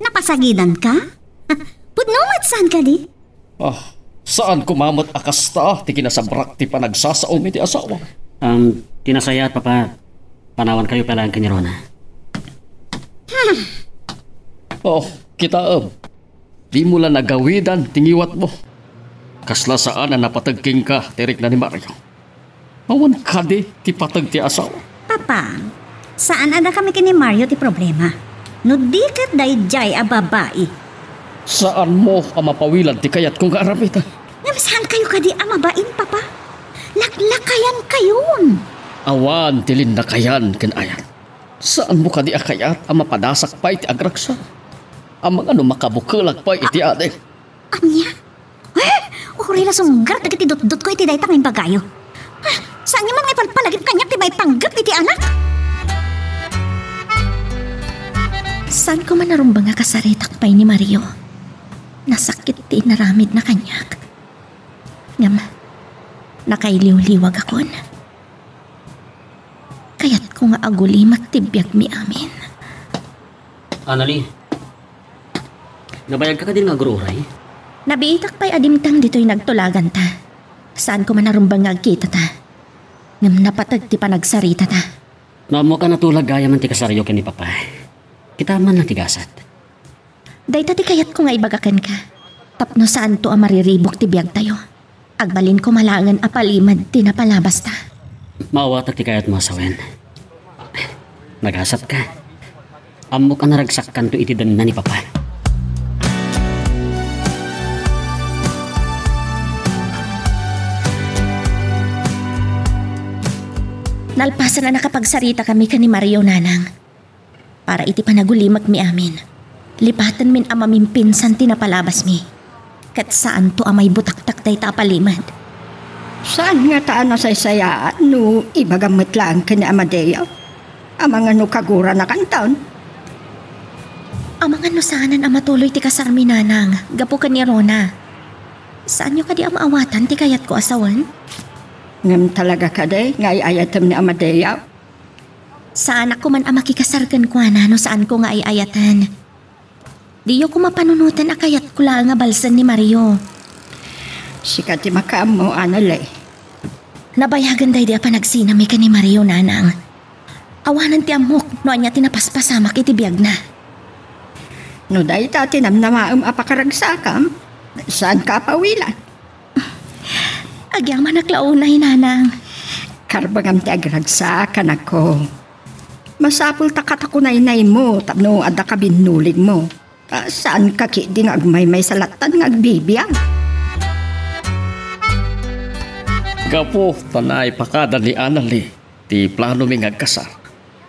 Napasagidanka? Pudno met saan kadi? Ah, saan koma met a kasta ti kinasabrak ti panagsasaom iti asawa. Um, ti nasayaat, Papa, panawankayo pay laeng ken ni Rona. Oh, kitaem. Dimo la nagawidan ti ngiwatmo. Kasla saan a napateg kenka ti rikna ni Mario. Awan kadi ti pateg ti asawa. Papa, saan a dakami ken ni Mario ti problema. No di ket daydiay a babai. Saanmo a mapawilan ti kayatko nga aramiden. Ngem saankayo kadi a mabain, Papa? Laklakayankayon. Awan ti linnakayan ken ayat. Saanmo kadi a kayat a mapadasak pay ti agragsak? Amangan no makabukelak pay iti ading. Ania? Eh, uray la sunggar dagiti dutdotko iti dayta nga imbagayo. Ah, saanyo man nga ipalpalagip kaniak ti maipanggep iti anak? Saan koma narumbeng a kasaritak pay ni Mario. Nasakit ti inaramidna kaniak. Ngem, nakailiwliwagakon. Kayatko nga agulimek ti biagmi amin. Anali, nabayagka kadin nga agur-uray? Nabiitak pay a dimteng ditoy nagtulaganta. Saan koma narumbeng nga agkitata. Ngem napateg ti panagsaritata. No ammok a natulag gayam ti kasaryo ken ni Papa, kita man la ti gasat. Dayta ti kayatko nga ibaga kenka. Tapno saanto a mariribuk ti biagtayo. Agbalin koma laengen a palimed ti napalabasta. Maawatak ti kayatmo a sawen. Nagasatka. Ammok a naragsakkanto iti denna ni Papa. Nalpasen a nakapagsaritakami ken ni Mario, Nanang. Para iti panagulimekmi amin, lipatenmin a mamimpinsan ti napalabasmi. Ket saanto a maibutaktak dayta a palimed. Saan ngata a nasaysayaat no ibagam met laeng ken ni Amadeo? Amangan no kaguranakanton? Amangan no saanen a matuloy ti kasarmi, Nanang, gapu ken ni Rona. Saanyo kadi a maawatan ti kayatko a sawen? Ngem talaga kadi nga ay-ayatem ni Amadeo? Saanak koman a makikasar kenkuana no saanko nga ay-ayaten. Diyo koma panunoten a kayatko laeng a balsen ni Mario. Sika ti makaammo, Anale. Nabayagen daydi a panagsinami ken ni Mario, Nanang. Awanen ti ammok no ania ti napaspasamak iti biagna. No dayta ti namnamaem a pakaragsakam, saanka a pawilan. Agyamanak la unay, Nanang. Karbengam ti agragsak, anakko. Masapul ta katakunaynaymo tapno adda kabinnuligmo. Ah, saanka ketdi nga agmaymaysa lattan nga agbibiag? Gapu ta naipakada ni Anali ti planomi nga agkasar,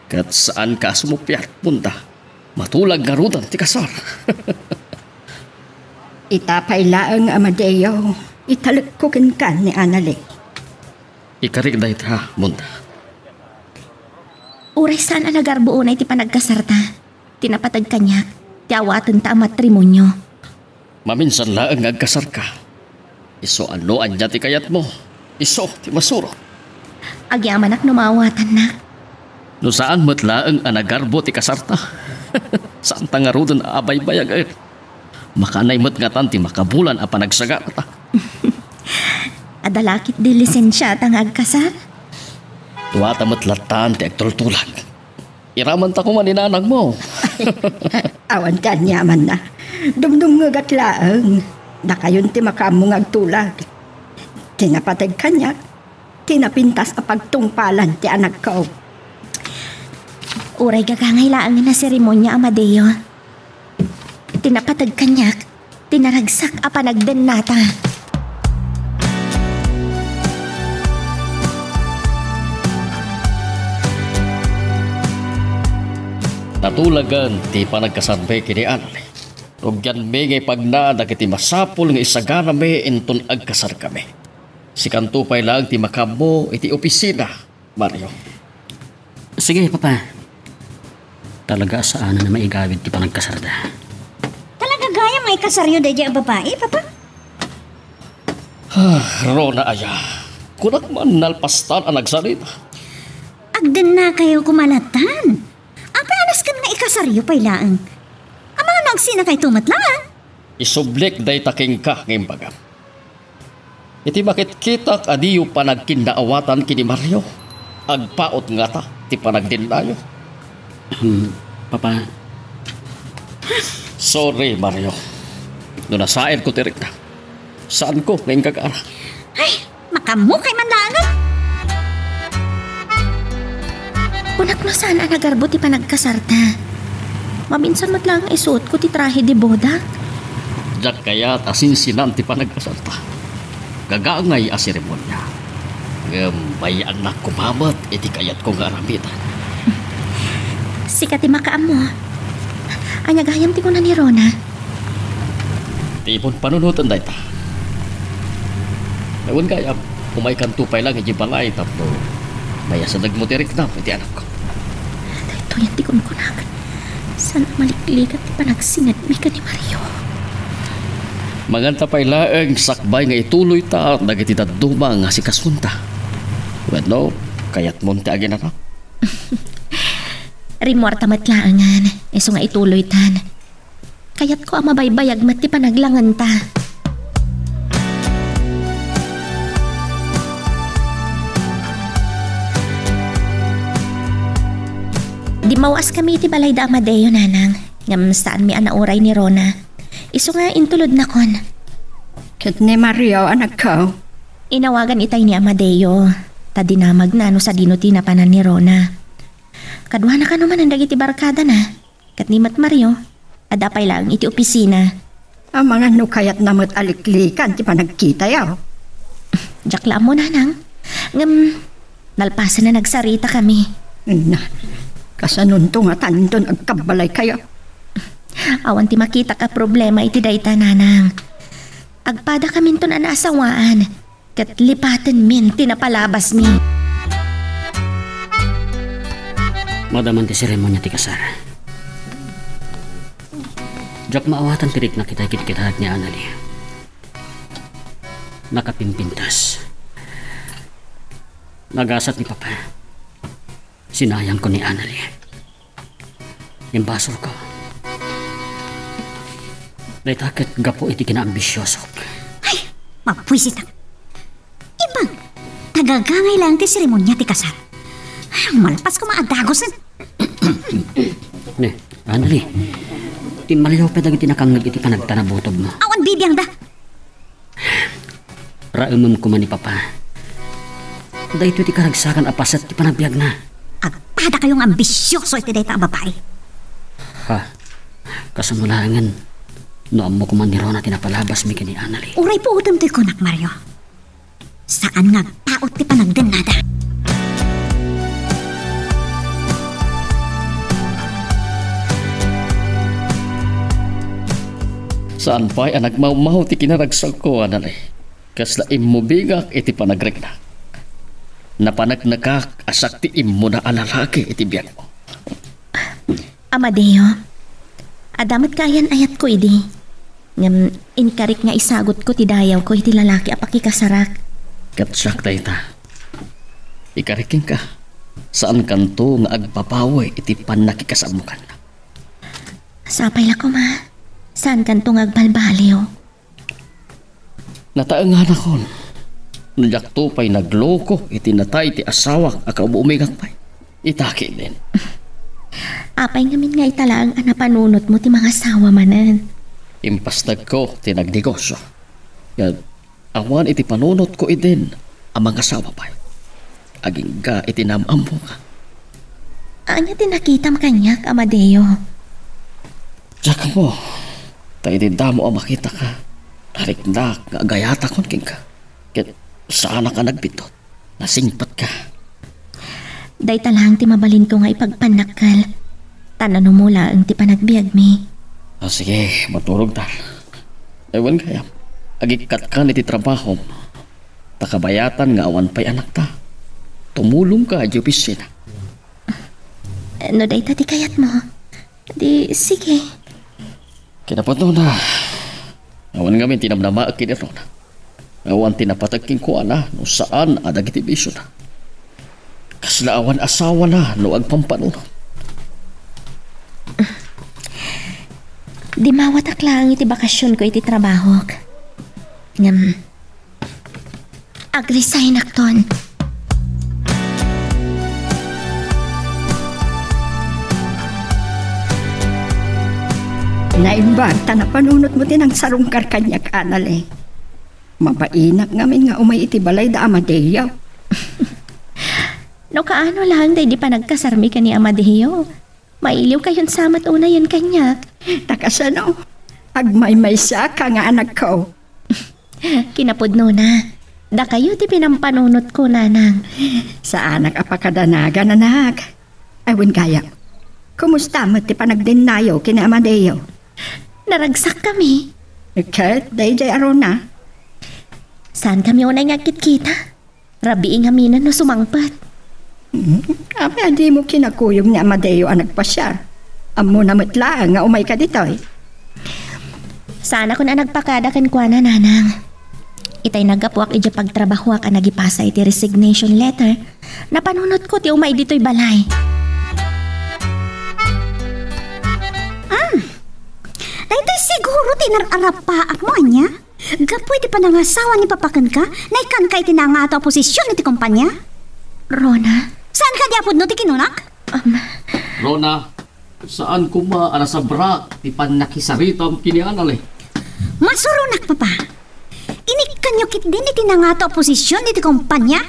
ket saanka a sumuppiat, Monda. Matulag ngaruden ti kasar. Ita pay laeng, Amadeo, italekko kenka ni Anali. Ikarik dayta, Monda. Uray saan a nagarbo unay ti panagkasarta, ti napateg kaniak, ti awatenta a matrimonio. Maminsan laeng nga agkasarka. Isu a no ania ti kayatmo, isu ti masurot. Agyamanak no maawatannak. No saan met laeng a nagarbo ti kasarta, saanta ngaruden a abaybayagen. Makaanay met ngatan ti makabulan a panagsagarata. Adda la ketdi lisensiata nga agkasar? Duata met lattan ti agtultulag. Iramanta koma ni nanangmo. Awan ti aniamanna. Dumdumngegak laeng. Dakayon ti makaammo nga agtulag. Ti napateg kaniak, ti napintas a pagtungpalan ti anakko. Uray gagangay laengen a seremonia, Amadeo. Ti napateg kaniak, ti naragsak a panagdennata. Natulagan ti panagkasarmi ken ni Anali. Rugianmi nga ipagna dagiti masapul nga isaganami inton agkasarkami. Sikanto pay laeng ti makaammo iti opisina. Mario. Sige, Papa. Talaga a saanen a maigawid ti panagkasarda. Talaga gayam nga ikasaryo daydiay a babai, Papa? Ah, Rona aya. Kunak man nalpastan a nagsarita. Agdennakayo koma lattan. Apay a nasken nga ikasaryo pay laeng? Amangan no agsinakayto met laeng? Isublik dayta kenka nga imbagam. Iti makitkitak a diyo panagkinnaawatan ken ni Mario, agpaut ngata ti panagdennayo. Hmm, Papa. Sorry, Mario. No nasairko ti rikna, saanko nga inggagara. Ay, makaammo kay man laeng. Kunak no saan a nagarbo ti panagkasarta. Maminsan met laeng nga isuotko ti trahe de boda. Diak kayat a sinsinan ti panagkasarta. Gagangay a seremonia. Ngem bay-annak koma met iti kayatko nga aramiden. Sika ti makaammo. Ania gayam ti kuna ni Rona? Ti imon panunoten dayta. Wen gayam, umaykanto pay laeng idiay balay tapno mayasadegmo ti riknam iti anakko. Daytoyen ti kunkunak. Saan a malikligat ti panagsinedmi ken ni Mario. Manganta pay laeng sakbay nga ituloyta dagiti dadduma nga asikasunta. Wenno, kayatmon ti aginanak? Rimmuarta met laengen, isu nga ituloytan. Kayatko a mabaybayag met ti panaglangenta. Dimmawaaskami iti balay da Amadeo, Nanang. Ngem saanmi a nauray ni Rona. Isu nga intulodnakon. Ket ni Mario, anakko? Inawagan itay ni Amadeo, ta dinamagna no sadino ti napanan ni Rona. Kaduana kano manen dagiti barkadana, ket ni met Mario, adda pay laeng iti opisina. Amangan no kayatna met a liklikan ti panagkitayo. Diak la ammo, nanang. Ngem, nalpasen a nagsaritakami. Na, kasanonto nga tanton agkabbalaykayo? Awan ti makitak a problema iti dayta, nanang. Agpadakaminton a naasawaan, ket lipatenmin ti napalabasmi. Madama ti seremonia ti kasar. Diak maawatan ti riknak itay kitkitaek ni Anali. Nakapimpintas. Nagasat ni Papa. Sinayangko ni Anali. Imbasolko. Dayta ket gapu iti kinaambisiosok. Ay, mabuisitak. Imbag, tagagangay laeng ti seremonia ti kasar. Ay, malpas koma a dagosen. Ne, Anali, timmalliw pay dagiti nakangngeg iti panagtanabutobmo. Awan bibiangda. Raemem koma ni Papa. Daytoy ti karagsakan a paset ti panagbiagna. Agpadakayo nga ambisioso iti dayta a babai. Ha? Kasano laengen no ammo koma ni Rona ti napalabasmi ken ni Anali? Uray puotem toy kunak, Mario. Saan nga agpaut ti panagdennada. Saan pay a nagmawmaw ti kinaragsakko, Anali. Kasla immubingak iti panagriknak. Napaneknekak a siak ti immuna a lalaki iti biagmo. Amadeo, adda met kaayan-ayatko idi. Ngem inkarik nga isagutko ti dayawko iti lalaki a pakikasarak. Ket siak dayta. Ikarik kenka, saankanto nga agbabawi iti pannakikasarmo kennak. Sapay la koma, saankanto nga agbalbaliw. Nataenganakon no diakto pay nagloko iti natay ti asawak a kaub-umingak pay. Ita ketdin. Apay ngamin nga ita laeng a napanunotmo ti mangasawa manen? Impasnekko ti nagnegosio. Ngem awan iti panunotko idin a mangasawa pay. Agingga iti naam-ammoka. Ania ti nakitam kaniak, Amadeo? Diak ammo, ta idi damo a makitaka, nariknak nga agayatakon kenka. Ket saanak a nagbiddut. Nasingpetka. Dayta laeng ti mabalinko nga ipagpannakkel. Ta nanumo laeng ti panagbiagmi. Ah, sige, maturogtan. Ay, wen gayam, agikkatka iti trabahom. Ta kabayatan nga awan pay anakta. Tumulongka iti opisina. No dayta ti kayatmo, di sige. Kinapudnona, awan ngamin ti namnamaek ken Rona. Awan ti napateg kenkuana no saan a dagiti bisiona. Kasla awan asawana no agpampanunot. Dimmawatak laeng iti bakasionko iti trabahok. Ngem, agresignak ton. Naimbag ta napanunotmo ti nangsarungkar kaniak, Anali. Mabainak ngamin nga umay iti balay da Amadeo. No kaano laeng daydi panagkasarmi ken ni Amadeo, mailiwkayon sa met unayen kaniak. Ta kasano? Agmaymaysa ka nga anakko. Kinapudnona, dakayo ti pinampanunotko, nanang. Saanak a pakadanagan, anak. Ay, wen gayam, kumusta met ti panagdennayo ken ni Amadeo? Naragsakkami. Ket daydiay a Rona? Saankami unay nga agkitkita. Rabii ngamin no sumangpet. Mm, apay a dimo kinakuyog ni Amadeo a nagpasiar? Ammona met laeng nga umayka ditoy. Saanakon a nagpakada kenkuana, nanang. Itay naggapuak idiay pagtrabahoak a nagipasa iti resignation letter, napanunotko ti umay ditoy balay. Ah, daytoy siguro ti inar-arapaakmo, ania? Gapu iti panangasawa ni Papa kenka, naikkanka iti nangngaato a posision iti kompania? Rona? Saan kadi a pudno ti kinunak? Um, Rona, Saan koma a nasabrak ti pannakisaritam ken ni Anali. Masuronak, Papa. Inikkanyo ketdin iti nangato a posisyon iti kompania?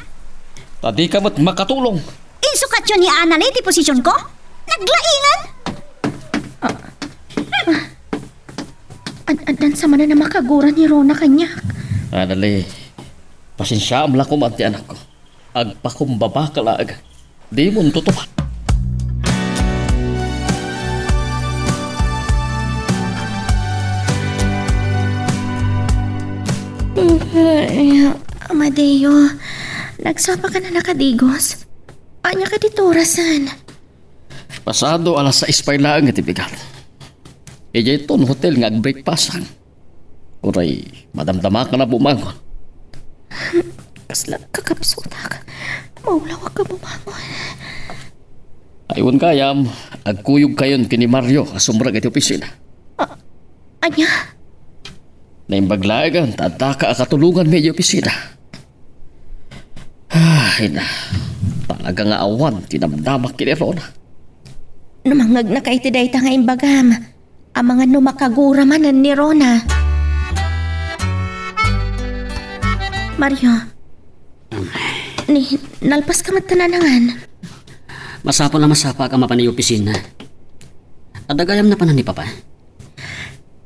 Ta dika met makatulong. Insukatyo ni Anali ti posisyonko? Naglaingan? Ad-, addan sa manen a makagura ni Rona kaniak. Anali, pasensiaam la koma ti anakko. Agpakumbaba ka laeng. Dimon tutupan. Ay, Amadeo, nagsapa ka na nakadigos? Ania kadi ti orasen? Pasado alas sais pay laeng iti bigat. Idiay ton hotel nga agbreakfastan. Uray, madamdama ka na bumangon. Kasla kakapsutak. Maulawak ka bumangon. Ay, wen gayam, agkuyog kayon ken ni Mario a sumrek iti opisina. A-, ania? Naimbag laeng ta adda ka a katulonganmi iti opisina. Ay na, talaga nga awan ti namdamak ken ni Rona. No mangngegna ka iti dayta nga imbagam, amangan no makagura manen ni Rona. Mario, ni, nalpas ka met ta nanangan. Masapul a masapaak a mapan iti opisina. Adda gayam napanan ni Papa?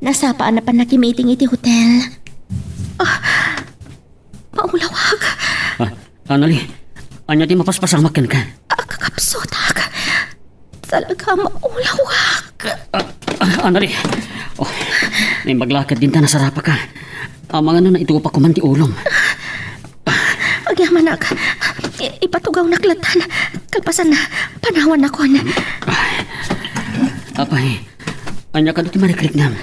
Nasapa a napan nakimiting iti hotel. Ah, maulawak. Ah, Anali, ania ti mapaspasamak kenka? Agkakapsutak. Talaga, maulawak. Ah, ah, Anali. Oh, naimbag la ketdin ta nasarapaka. Amangan no naitupak koman ti ulom. Agyamanak. I-, ipatugawnak lattan. Kalpasanna, panawannakon. Apay, ania kadi ti marikriknam?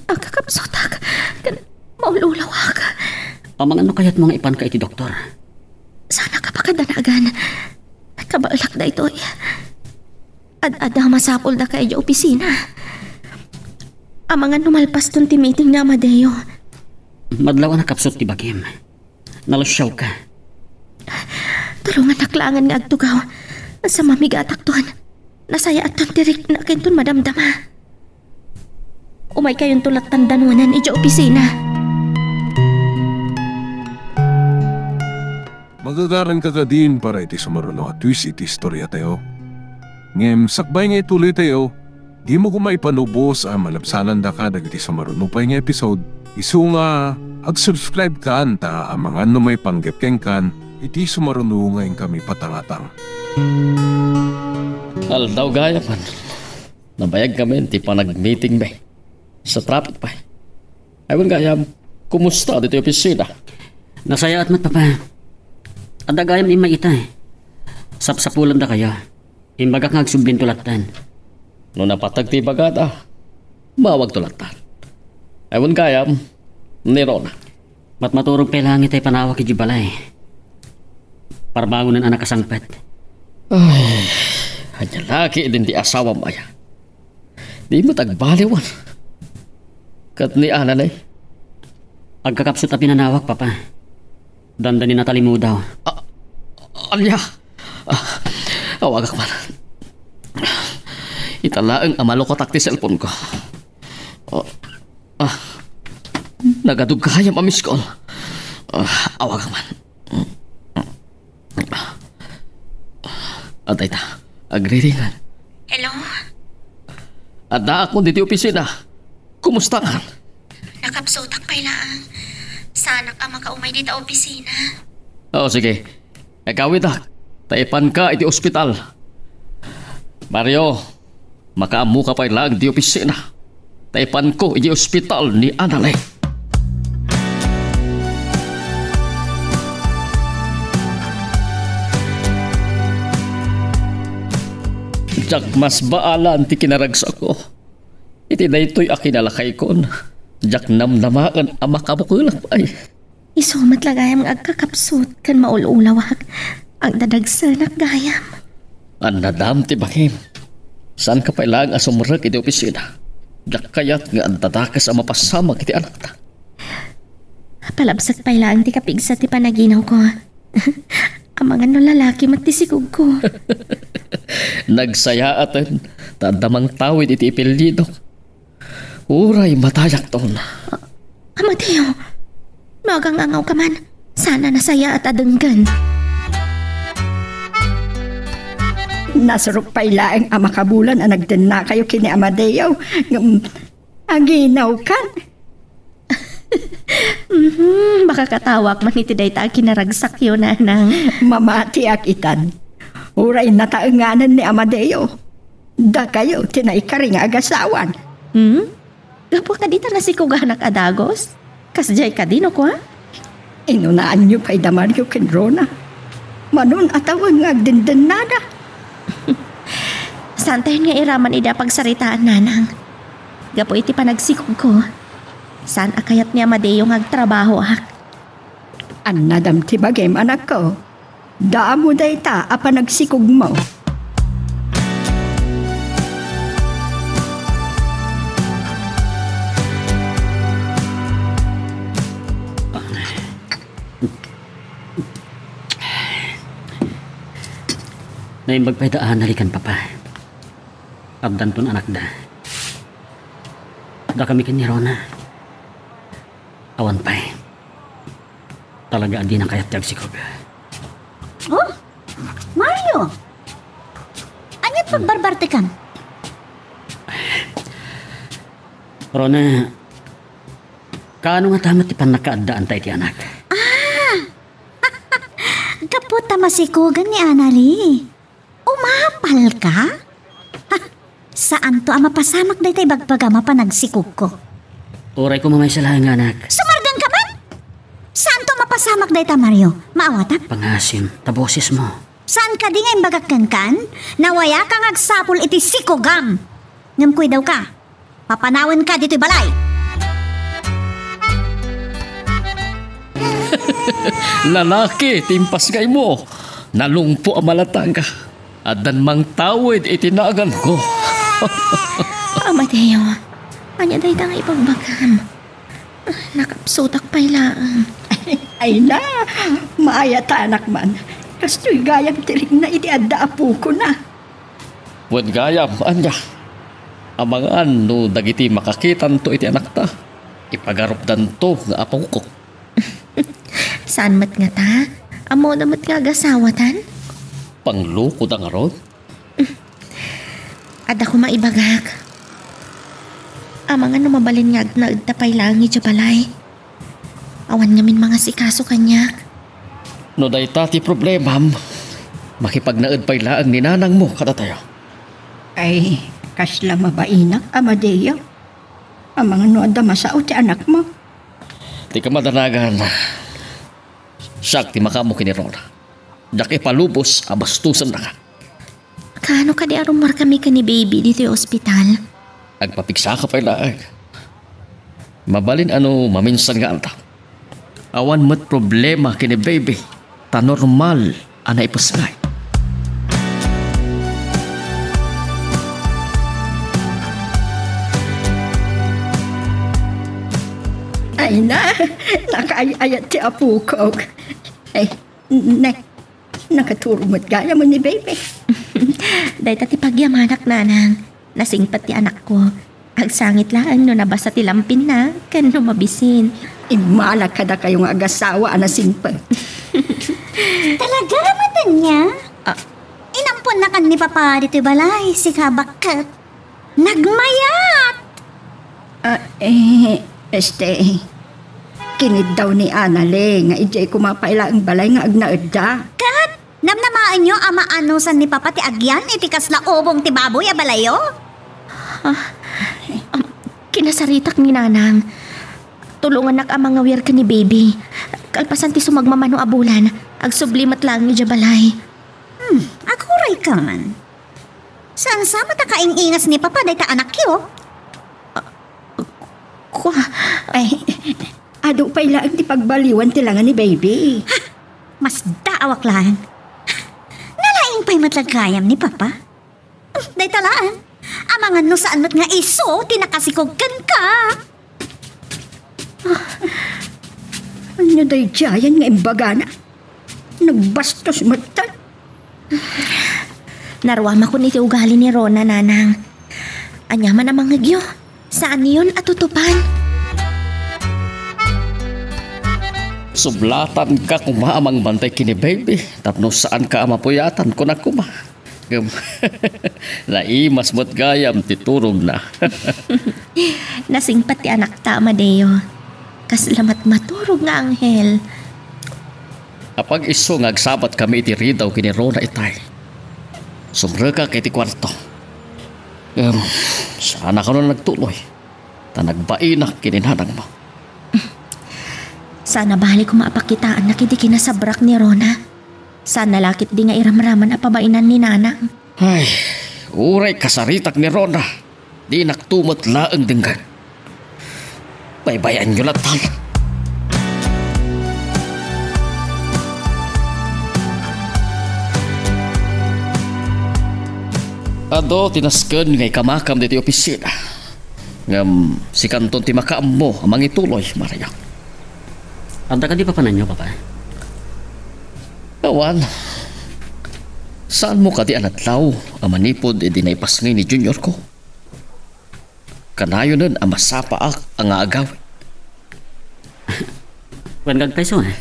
Agkakapsutak. Ken maululawak. Amangan no kayatmo nga ipanka iti doktor? Saanak a pakadanagan. Kabaelak daytoy. Ad-adda a masapulda ka idiay opisina. Amangan no malpaston ti meeting ni Amadeo. Madlaw a nakapsut ti bagim. Nalusiawka. Tulongannak laengen nga agtugaw. Sa mamigatakton. Nasayaatton ti rikna kenton madamdama. Umaykayonto lattan danuanen idiay opisina. Magagaranka kadin para iti sumaruno a twist iti istoriatayo. Ngem sakbay nga ituloytayo, dimo koma ipanubos a malabsanandaka dagiti sumaruno pay nga episode, isu nga ag-subscribe kan ta amangan no maipanggep kenkan iti sumaruno nga inkami patangatang. Aldaw gayam, nabayagkamin ti panagmeetingmi. Sa traffic pay. Ay, wen gayam, kumusta ditoy opisina? Nasayaat met, Papa. Adda gayam immay ita. Sapsapulendakayo. Imbagak nga agsublinto lattan. No napateg ti ibagada, mawagto lattan. Ay, wen gayam, ni Rona. Matmaturog pay laeng itay panawak idiay balay. Parbangonen a nakasangpet. Ay, ania la ketdin ti asawam aya? Di met agbaliwan. Ket ni Anali? Agkakapsut a pinanawak, Papa. Dandani natalimudaw. A-, ania? Ah, awagak man. Ita laeng a malukotak ti cellphone-ko. Ah, ah, nagadug gayam a miss call. Ah, awagak man. Adda ita, agriringan. Hello? Addaakon ditoy opisina. Kumusta kan? Nakapsutak pay laeng. Saanak a makaumay dita opisina. Oo, sige. Ikawidak, ta ipanka iti ospital. Mario, makaammoka pay laeng iti opisina. Ta ipanko iti ospital ni Anali. Diak masbaalan ti kinaragsakko. Iti daytoy a kinalakaykon, diak namnamaen a makabukelak pay. Isu met la gayam nga agkakapsut ken maul-ulawak. Agdadagsenak gayam. Annadam ti bangim. Saanka pay laeng a sumrek iti opisina. Diak kayat nga adda dakes a mapasamak iti anakta. Palabsak pay laeng ti kapigsa ti panaginawko. Amangan no lalaki met ti sigugko. Nagsayaaten ta adda mangtawid iti ipillido. Uray matayakton. Amadeo, no agang-angawka man, saan a nasayaat a denggen. Nasarok pay laeng a makabulan a nagdennakayo ken ni Amadeo. Ngem aginawkan. Mhm, makakatawak man iti dayta a kinaragsakyo, nanang. Mamatiak itan. Uray nataenganen ni Amadeo, dakayo ti naikari nga agasawan. Hmm? Gapu kadi ta nasikuganak a dagus? Kasdiay kadi no kua? Inunaanyo pay da Mario ken Rona. Manon a tawen nga agdendennada. Saantayon nga iraman idi a pagsaritaan, nanang. Gapu iti panagsikogko, saan a kayat ni Amadeo nga agtrabahoak. Annadam ti bagim, anakko. Damo dayta a panagsikogmo. Naimbag pay da a nalikan, Papa. Addanton anakda. Dakami ken ni Rona. Awan pay. Talaga a dina kayat ti agsikog. Oh? Mario? Ania't pagbarbartekam? Rona, kaano ngata met ti pannakaaddaanta iti anak? Ah! Gapu ta masikugan ni Anali. Umapalka? Ha, saanto a mapasamak dayta ibagbagam a panagsikogko. Uray koma maysa laeng nga anak. Sumardengka man? Saanto a mapasamak dayta, Mario? Maawatam? Pangasim ta bosesmo. Saan kadi nga imbagak kenkan? Nawayaka nga agsapul iti sikogam. Ngem kuidawka, papanawenka ditoy balay. Lalaki ti impasngaymo. Nalungpo a malatag. Addan mangtawid iti naganko. Amadeo, ania dayta nga ibagbagam? Nakapsutak pay laeng. Ay na, maayatanak man. Kastoy gayam ti rikna iti adda apokona. Wen gayam, ania? Amangan no dagiti makakitanto iti anakta, ipagarupdanto nga apoko. Saan met ngata? Ammona met nga agasawatan? Panglokoda ngarud? Adda koma ibagak. Amangan no mabalin nga agnaedta pay laeng idiay balay. Awan ngamin mangasikaso kaniak. No dayta ti problemam, makipagnaed pay laeng ni nanangmo kadatayo. Ay, kasla mabainak, Amadeo. Amangan no adda masao ti anakmo. Ti kamadanagan, siak ti makaammo ken ni Rona. Diak ipalubos a bastosennaka. Kaano kadi a rummuarkami ken ni Baby ditoy ospital? Agpapigsaka pay laeng. Mabalin a no maminsan nga aldaw, awan met problema ken ni Baby, ta normal a naipusngay. Ay na, nakaay-ayat ti apokok. Ay, ne, Nakaturog met gayam ni Baby. Dayta ti pagyamanak, nanang. Nasingpet ti anakko. Agsangit laeng no nabasa ti lampinna ken no mabisin. Immala kadakayo nga agasawa a nasingpet. Talaga, Matanya? Ah. Inamponnakan ni Papa ditoy balay, sika bakket. Nagmayat! Ah, eh, este, kiniddaw ni Anali nga idiay koma pay laeng balay nga agnaedda. Ket namnamaenyo a maanusan ni Papa ti agyan iti kasla ubong ti baboy a balayyo? Ah, um, kinasaritak ni Nanang. Tulongannak a mangawir ken ni Baby. Kalpasan ti sumagmamano a bulan, agsubli met laeng idiay balay. Hmm, agurayka man. Saan sa met a kaing-ingas ni Papa dayta anakyo? Kua. Ay, adu pay laeng ti pagbaliwan ti langa ni Baby. Ha! Masdaawak laeng. Ha! Nalaing pay met la gayam ni Papa. Hmm, dayta laeng. Amangan no saan met nga isu ti nakasikog kenka. Ah, ania daydiayen nga imbagana? Nagbastos metten. Naruamakon iti ugali ni Rona, Nanang. Ania man a mangngegyo, saanyon a tutupan. Sublatanka koma a mangbantay ken ni baby tapno saanka a mapuyatan, kunak koma. Ngem, naimas met gayam ti turogna. Nasingpet ti anakta, Amadeo. Kasla met maturog nga anghel. Apag-isu nga agsabatkami iti ridaw ken ni Rona itay, sumrekak iti kuarto. Ngem, saanakon a nagtuloy, ta nagbainak ken ni nanangmo. Saan a bale koma a pakitaannak iti kinasabrak ni Rona. Saanna la ketdi nga iramraman a pabainan ni Nanang. Ay, uray kasaritak ni Rona, dinakto met laeng denggen. Baybay-anyo lattan. Adu ti nasken nga ikamakam ditoy opisina. Ngem sikanton ti makaammo a mangituloy, Mario. Adda kadi papananyo, Papa? Awan. Saanmo kadi a nadlaw a manipud idi naipasngay ni Junior ko? Kanayonen a masapaak a nga agawid. Wen nga agpayso, eh.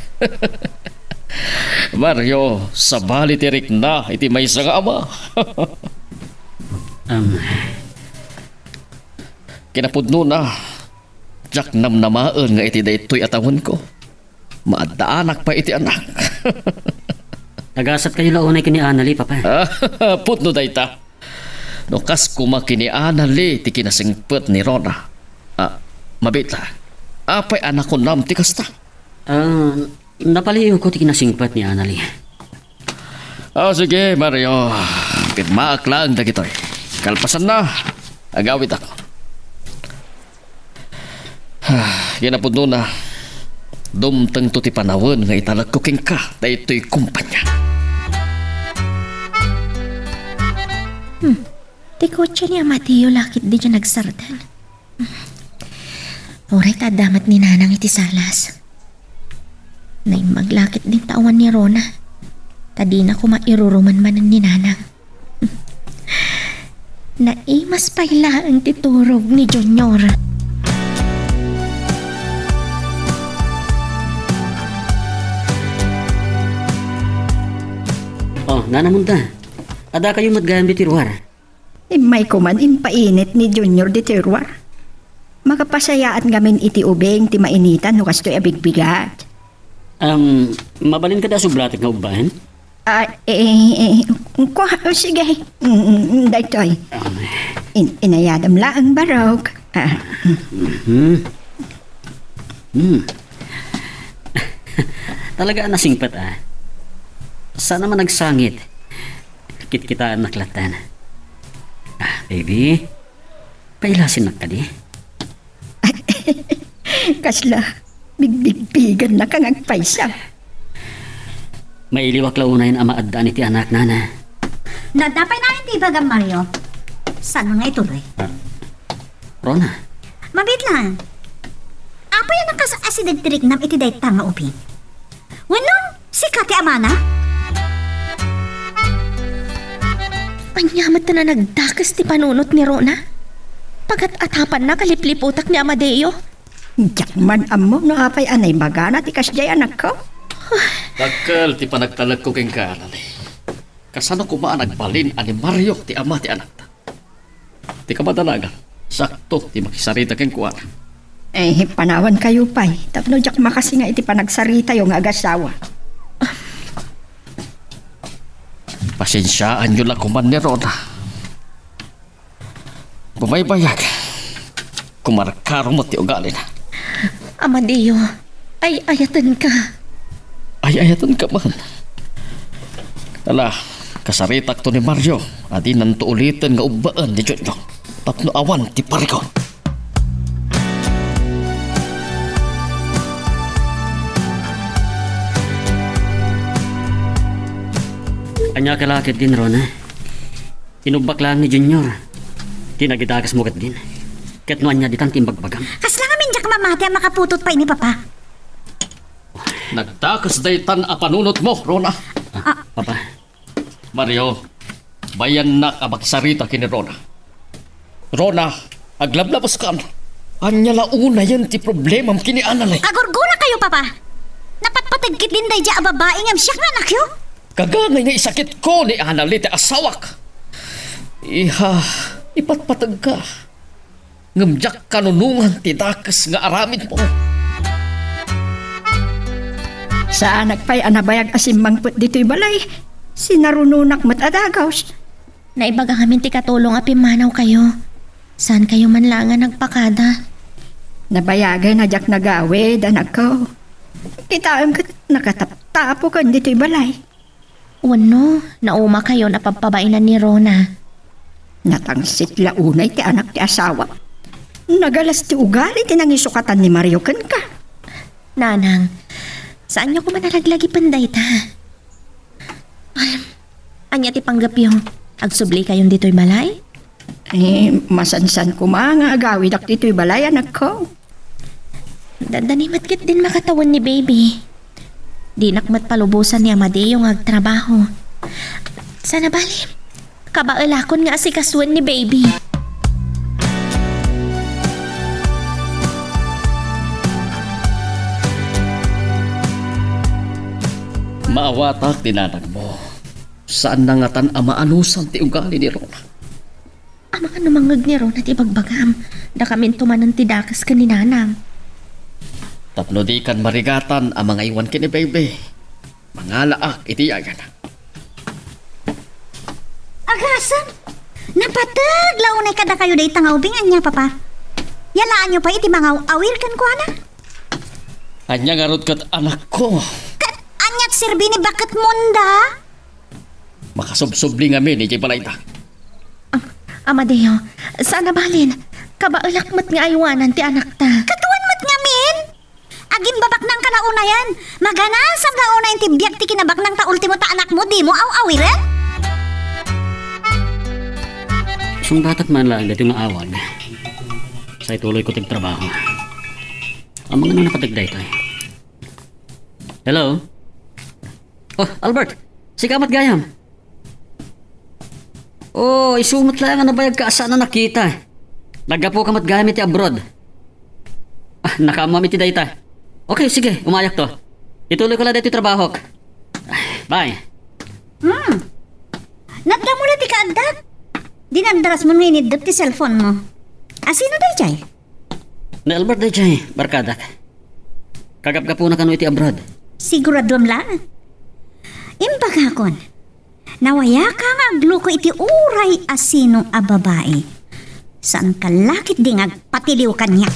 Mario, sabali ti rikna iti maysa nga ama. Am. Kinapudnona, diak namnamaen nga iti daytoy a tawenko, maaddaanak pay iti anak. Nagasatkayo la unay ken ni Anali, Papa. Pudno dayta. No kas koma ken ni Anali ti kinasingpet ni Rona. Ah, mabiit la. Apay a nakunam ti kasta? Ah, napaliiwko ti kinasingpet ni Anali. Ah, sige, Mario. Pirmaak laeng dagitoy. Kalpasanna, agawidakon. Ah, kinapudnona, dumtengto ti panawen nga italekko kenka daytoy kompania. Hmm. Ti kotse ni Amadeo la ketdi diay nagsardeng. Uray ta adda met ni Nanang iti salas. Naimbag la ketdin ta awan ni Rona. Ta dina koma iruruman manen ni Nanang. Naimas pay laeng ti turog ni Junior. Oh, Nana Munta. Adda kayo met gayam ditoy ruar. Immay koman impainit ni Junior ditoy ruar. Makapasayaat ngamin iti ubing ti mainitan no kastoy a bigbigat. Am, mabalin kadi a sublatek nga ubbaen? Ah, eh, eh, kua, sige. Mm, mm, daytoy. Am. In-, inayadam laeng barok. Ah. Mhm. Hmm. Talaga a nasingpet, ah. Saan a man agsangit. Kitkitaennak lattan. Ah, baby, pailasinnak kadi? Kasla, bigbigbigannak nga agpayso. Mailiwak la unayen a maaddaan iti anak, Nana. Nadda pay nayen ti ibagam, Mario. Saan nga ituloy? Ah, Rona. Mabiit laeng. Apay a nakas-asideg ti riknam iti dayta nga ubing? Wenno, sika ti amana? Ania met a nagdakes ti panunot ni Rona? Pagat-atapanna, kalipliputak ni Amadeo. Diak man ammo no apay a naibagana ti kasdiay, anakko. Dakkel ti panagtalekko kenka, Nani. Kasano koma a nagbalin a ni Mario ti ama ti anakta? Ti kamadanagan, sakto ti makisarita kenkuana. Eh, panawankayo pay, tapno diak makasinga iti panagsaritayo nga agasawa. Pasensiaanyo la koman ni Rona. Bumaybayag. Kumarkaro met ti ugalina. Amadeo, ay-ayatenka. Ay-ayatenka man. Ala, kasaritakto ni Mario a dinanto uliten nga ubbaen ni Junjun tapno awan ti parigaw. Ania ka la ketdin, Rona? Inubbak laeng ni Junior ti nagidakesmo ketdin. Ket no ania ditan ti imbagbagam? Kasla ngamin diak mamati a makaputot pay ni Papa. Nagdakes daytan a panunotmo, Rona. Ah, Papa. Mario, Bayannak a magsarita ken ni Rona. Rona, aglablabaskan. Ania la unayen ti problemam ken ni Annalie? Agurgonakayo, Papa. Napatpateg ketdin daydiay a babai ngem siak nga anakyo. Kagangay nga isakitko ni Annalie ti asawak. Iha, ipatpategka. Ngem diak kanunongan ti dakes nga aramidmo. Saanak pay a nabayag a simmangpet ditoy balay. Sinarunonak met a dagus. Naibaga ngamin ti katulong a pimmanawkayo. Saankayo man laeng a nagpakada. Nabayagen a diak nagawid, anakko. Kitaem ket nakataptapokan ditoy balay. Wenno, naumakayon a pabpabainan ni Rona. Natangsit la unay ti anak ti asawa. Nagalas ti ugali ti nangisukatan ni Mario kenka. Nanang, saanyo koma a laglagipen dayta? Ay, ania ti panggepyo? Agsublikayon ditoy balay? Eh, masansan koma nga agawidak ditoy balay, anakko. Dandani met ketdin makatawen ni Baby. Dinak met palubosan ni Amadeo nga agtrabaho. Sana bali, kabaelakon nga asikasuen ni Baby. Maawatak ti nanangmo. Saanna ngatan a maanusan ti ugali ni Rona. Amangan no mangngeg ni Rona ti ibagbagam, dakaminto manen ti dakes ken ni Nanang. Tapno dikan marigatan a mangaywan ken ni Baby, mangalaak iti yayan. Agasem! Napateg la unay kadakayo dayta nga ubing, ania, Papa? Yalaanyo pay iti mangaw-awir kenkuana? Ania ngarud ket, anakko? Ket ania ti serbi ni baketmon da? Makasubsubli ngamin idiay balayta. Am-, Amadeo, saan a balin. Kabaelak met nga aywanan ti anakta. Kaduan met ngamin. Agimbabaknangka la unayen. Maganasam la unayen ti biag ti kinabaknang ta ultimo ta anakmo, dimo aw-awiren? Sungbatak man laeng daytoy nga awan. Sa itulodko ti trabaho. Amangan no napateg daytoy. Hello? Oh, Albert! Sika met gayam? Oh, isu met laeng a nabayagka a saan a nakita. Naggapuka met gayam iti abroad. Ah, nakaammoam iti dayta. Okay, sige, umayakto. Ituloyko la daytoy trabahok. Bye. Hmm. Nadammo la ti kaaddak. Dinagdarasmo nga iniddep ti cellphone mo. Asino daydiay? Ni Albert daydiay, barkadak. Kagapgapuna kano iti abroad. Siguraduam laeng. Imbagakon, nawayaka nga agluko iti uray a sino a babai. Saanka la ketdi nga agpatiliw kaniak.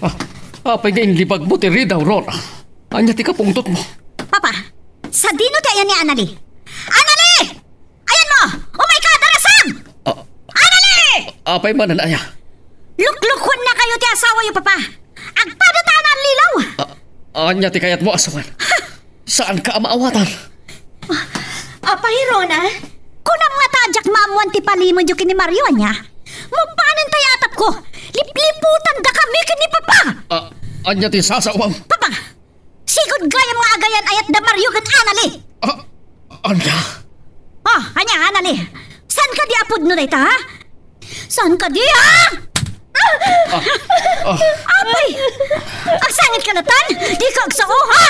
Ha! Ah, apay nga inlibagmo ti ridaw, Rona? Ania ti kapungtotmo? Papa, sadino ti ayan ni Annalie? Annalie! Ayanmo! Umayka, darasam! Ah, Annalie! Apay manen aya? Luklukonnakayo ti asawayo, Papa. Agpadatayo a naallilaw! Ah, ania ti kayatmo a sawen? Saanka a maawatan? Apay, Rona? Kunam ngata a diak maammoan ti palimedyo ken ni Mario, ania? Mapanen tay atapko. Lipliputandakami ken ni Papa! Ah, ania ti sasawem? Papa, sigud gayam nga agayan-ayat da Mario ken Annalie. Ah, ania? Ah, ania, Annalie? Saan kadi a pudno dayta, ha? Saan kadi, ha? Ah, ah. Apay! Agsangitka latta? Dika agsao, ha?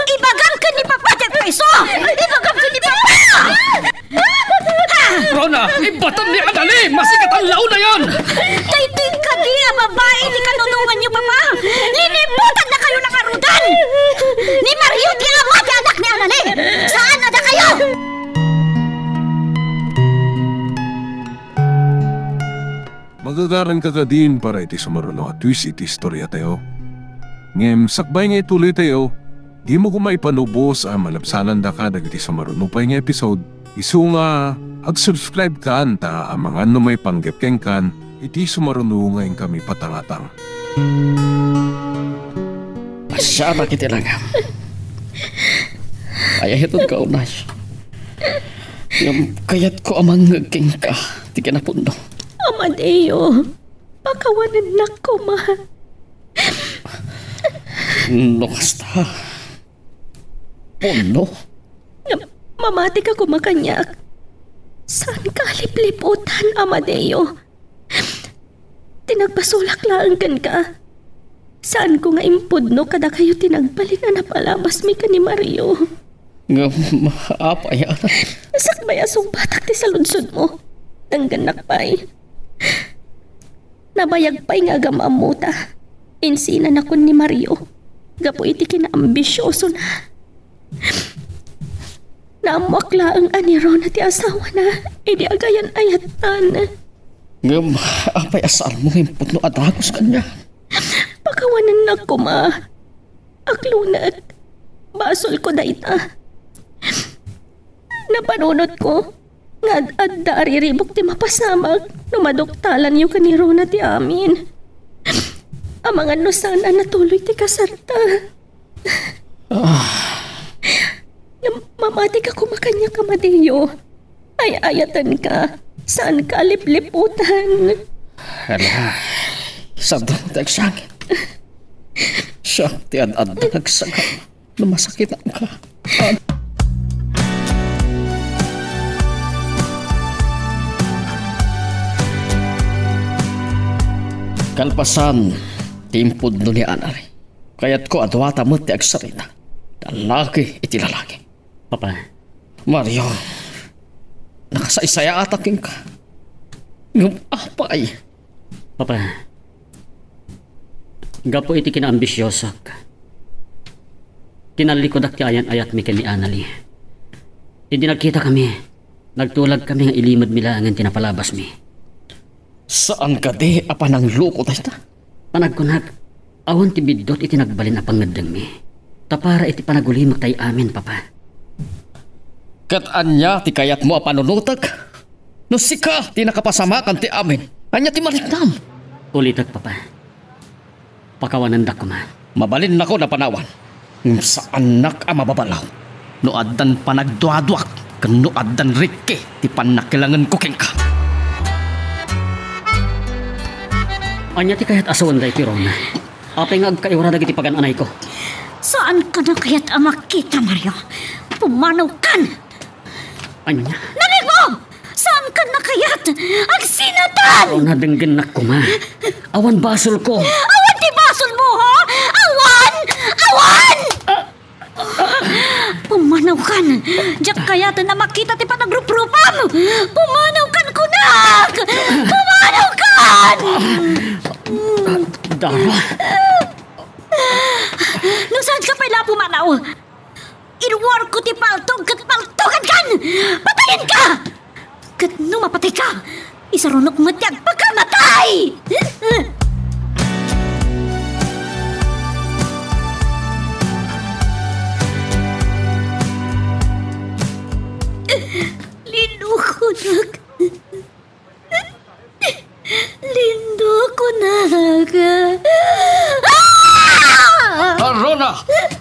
Ibagam ken ni Papa ti agpayso! Ibagam ken ni Papa! Rona, ibaton ni Annalie! Masikatan la unayen! Daytoy kadi a babai ti kanunonganyo, Papa! Linibutannakayo la ngaruden! Ni Mario ti ama ti anak ni Annalie! Saan a dakayo! Magagaranka kadin para iti sumaruno a twist iti istoriatayo. Ngem sakbay nga ituloytayo, dimo koma ipanubos a malabsanandaka dagiti sumaruno pay nga episode, isu nga ag-subscribe kan ta amangan no maipanggep kenkan iti sumaruno nga inkami patangatang. Pasianak iti langam. Ay, ayaton ka, unay. Ngem kayatko a mangngeg kenka ti kinapudno. Amadeo, pakawanennak koma. No kasta, pudno. Ngem mamatika koma kaniak. Saanka a lipliputan, Amadeo. Ti nagpasulak laeng kenka. Saanko nga impudno kadakayo ti nagbalin a napalabasmi ken ni Mario. Ngem, apay a? Sakbay a sungbatak ti saludsodmo. Denggennak pay. Nabayag pay nga agam-ammota. Insinanakon ni Mario gapu iti kinaambisiosona. Naammoak laeng a ni Rona ti asawana idi agayan-ayatan. Ngem, apay a saanmo nga impudno a dagus kaniak? Pakawanennak koma. Aglunek. Basolko dayta. Napanunotko nga ad-adda a riribuk ti mapasamak no maduktalanyo ken ni Rona ti amin. Amangan no saan a natuloy ti kasarta. Ah. Ngem mamatika koma kaniak, Amadeo. Ay-ayatenka. Saanka a lipliputan. Ala, saan ti agsangit? Siak ti ad-adda agsagana no masakitanka. Kalpasan ti impudno ni Anali, kayatko a duata met ti agsarita. Lalaki iti lalaki. Papa. Mario, nakasaysayaatak kenka. Ngem apay? Papa, gapu iti kinaambisiosok, tinallikudak ti ayan-ayatmi ken ni Anali. Idi nagkitakami, nagtulagkami nga ilimedmi laengen ti napalabasmi. Saan kadi a panangloko dayta? Panagkunak, awan ti biddut iti nagbalin a pangngeddengmi. Ta para iti panagulimek tay amin, Papa. Ket ania ti kayatmo a panunotek? No sika ti nakapasamakan ti amin, ania ti mariknam? Ulitek, Papa. Pakawanendak koma. Mabalinnakon a panawan. Ngem saannak a mababalaw no addan panagduaduak ken no addan rikki ti pannakilangenko kenka. Ania ti kayat a sawen daytoy, Rona? Apay nga agkaiwara dagiti pagan-anayko? Saankan a kayat a makita, Mario. Pumanawkan! Ania? Narigat! Saankan a kayat? Agsinatan! Rona, denggennak koma. Awan basolko. Awan ti basolmo, ha? Awan! Awan! Pumanawkan! Diak kayaten a makita ti panagruprupam! Pumanawkan, kunak! Pumanawkan! Dara. No saanka pay la a pumanaw, iruarko ti paltog ket paltogankan! Patayenka! Ket no mapatayka, isarunok met ti agpakamatay! Linukonak. Lindo, kunak. Ah! Ah, Rona!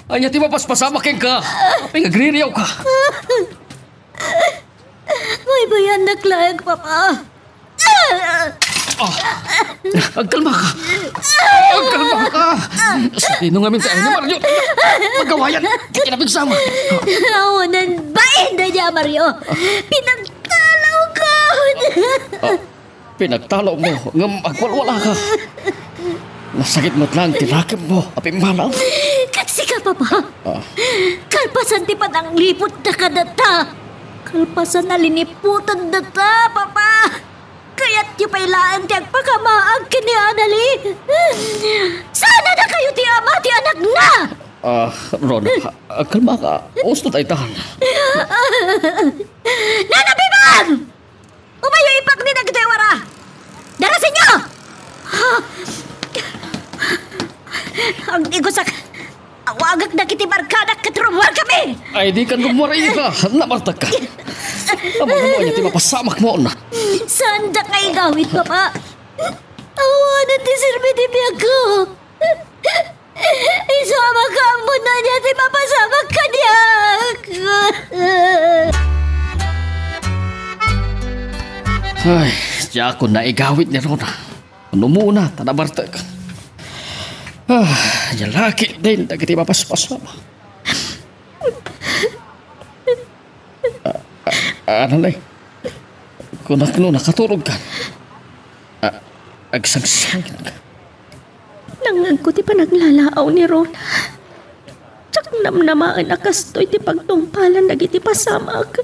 Ania ti mapaspasamak kenka? Apay nga agririawka? Baybayannak laeng, Papa. Ah! Agkalmaka! Agkalmaka! Sadino ngamin ti ayan ni Mario? Magawayan! Ti kinapigsamak! Awanen bain daydi a Mario! Pinagtalawko! Ah, pinagtalawmo, ngem agwalwalaka. Nasakit met laeng ti rakemmo a pimmanaw. Ket sika, Papa? Ah. Kalpasan ti panangliputda kadata. Kalpasan a liniputendata, Papa. Kayatyo pay laeng ti agpakamaag ken ni Anali. Saan a dakayo ti ama ti anakna? Ah, Rona, kalmaka. Usto daytan. Nana Bibang! Umayo ipakni dagitoy a wara! Darasenyo! Agdigosak! Awagak dagiti barkadak ket rummuarkami! Ay, dikan rummuar ita! Nabartakka! Amangan no ania ti mapasamakmon! Saandak nga igawid, Papa! Awanen ti serbi ti biagko! Isu a makaammo no ania ti mapasamak kaniak. Ay, diakon naigawid ni Rona. Umuna ta nabartek. Ah, Ania la ketdin dagiti mapaspasama? A-, a-, Anale, kunak no nakaturogkan. A-, agsangsangitka. Nangngegko ti panaglalaaw ni Rona. Diak namnamaen a kastoy ti pagtungpalan dagiti pasamak.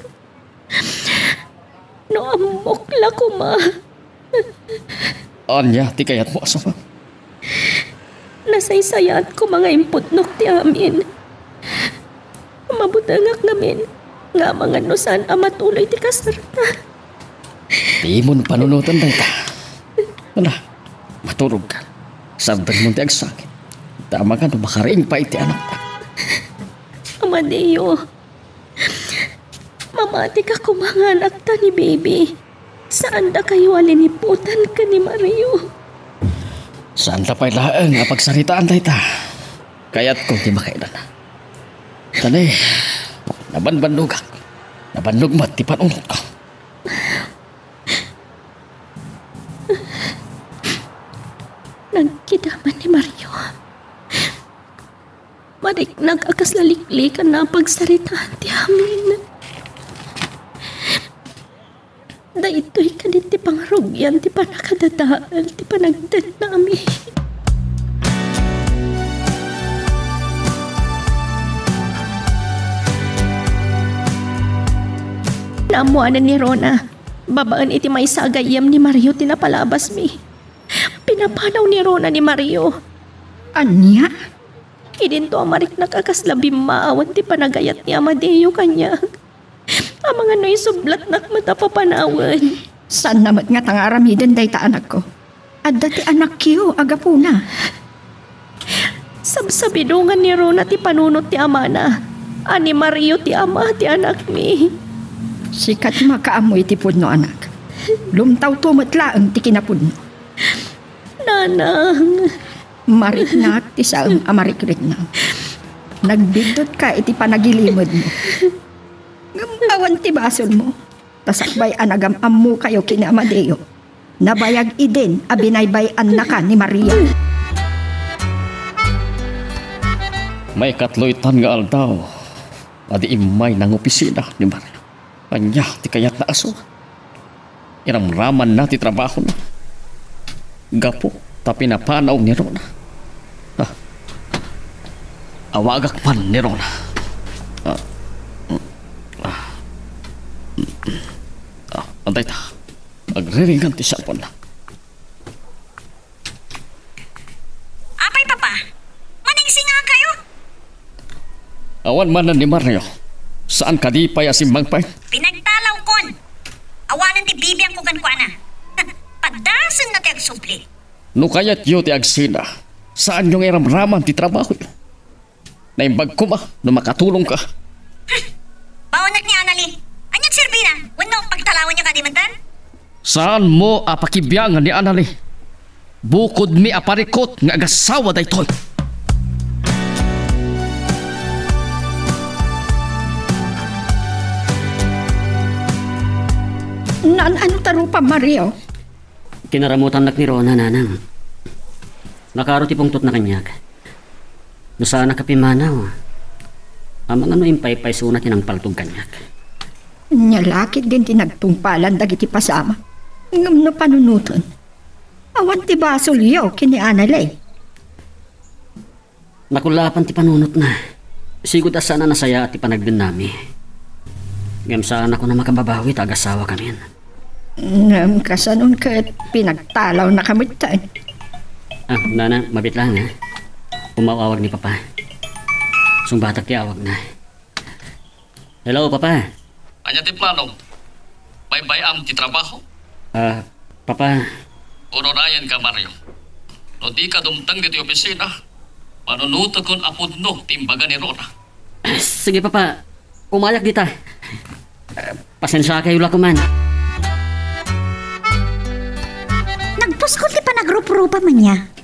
No ammok la koma. Ania ti kayatmo a sumang? Nasaysayaat koma nga impudnok ti amin. Mabutengak ngamin nga amangan no saan a matuloy ti kasarta. Dimon panunoten dayta. Ala, maturogka. Sabdengmon ti agsakit. Ta amangan no makariing pay ti anakta. Amadeo, mamatika koma nga anakta ni Baby. Saandakayo a liniputan ken ni Mario. Saanta pay laeng a pagsaritaan dayta. Kayatko ti makailana. Tani, nabanbannogak. Nabannog met ti panunotko. Nagkidaman ni Mario. Mariknak a kasla liklikanna a pagsaritaan ti amin. Daytoy kadi ti pangrugian ti pannakadadael ti panagtennami. Naammoanen ni Rona, babaen iti maysa a gayyem ni Mario ti napalabasmi. Pinapanaw ni Rona ni Mario. Ania? Idinto a mariknak a kasla bimmaawen ti panagayat ni Amadeo kaniak. Amangan no isublatnak met a papanawen. Saanna met ngata nga aramiden dayta, anakko. Adda ti anakyo a gapuna. Sabsabidongan ni Rona ti panunot ti amana, a ni Mario ti ama ti anakmi. Sika ti makaammo iti pudno, anak. Lumtawto met laeng ti kinapudno. Nanang. Mariknak ti saan a marikriknam. Nagbiddutka iti panagilimedmo. Ngem awan ti basolmo. Ta sakbay a nagam-ammokayo ken ni Amadeo, nabayag idin a binaybay-annaka ni Maria. Maikatlo itan nga aldaw a di immay nangopisina ni Mario. Ania ti kayatna a surat? Iramramanna ti trabahona gapu ta pinapanaw ni Rona. Ah. Awagak man ni Rona. Ah. Ah. Ah, antay ta. Agriringan ti cellphone na. Apay, Papa? Maningsingakayo? Awan manen ni Mario. Saan kadi pay a simmangpet? Pinagtalawkon. Awanen ti bibiangko kenkuana. Padasenna ti agsubli. No kayatyo ti agsina, saanyo nga iramraman ti trabahoyo. Naimbag koma no makatulongka. Hmm. Baonek ni Anali. Aniat serbina? Wenno pagtalawanyo kadi metten? Saanmo a pakibiangan ni Anali. Bukodmi a parikut nga agasawa daytoy. Naan-ano ta rupa, Mario? Kinaramutannak ni Rona, Nanang. Nakaro ti pungtotna kaniak. No saanak a pimmanaw, amangan no impaypaysona ti nangpaltog kaniak. Ania la ketdin ti nagtungpalan dagiti pasamak. Ngem no panunoten, awan ti basolyo ken ni Anale. Nakullapan ti panunotna. Sigud a saan a nasayaat ti panagdennami. Ngem saanakon a makababawi ta agasawakamin. Ngem kasanon ket pinagtalawnaka metten? Ah, Nana, mabiit laeng, ha? Umaw-awag ni Papa. Sungbatak ti awagna. Hello, Papa. Ania ti planom? Baybay-am ti trabaho? Ah, Papa. Urunayenka, Mario. No dika dumteng ditoy opisina, panunotekon a pudno ti imbaga ni Rona. Sige, Papa. Umayak dita. Pasensiakayo la koman. Nagpuskol ti panagruprupa, Manya.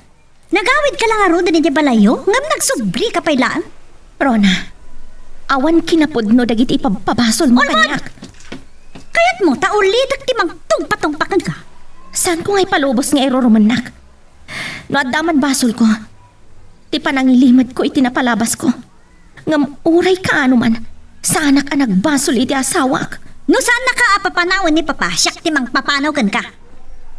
Nagawidka la ngaruden idiay balayyo, ngem nagsublika pay laeng. Rona, awan kinapudno dagiti ipabpabasolmo kaniak. Kayatmo ta ulitek ti mangtungpatungpa kenka? Saanko nga ipalubos nga irurumennak. No adda man basolko, ti panangilimedko iti napalabasko. Ngem uray kaano man, saanak a nagbasol iti asawak. No saannaka a papanawen ni Papa, siak ti mangpapanaw kenka.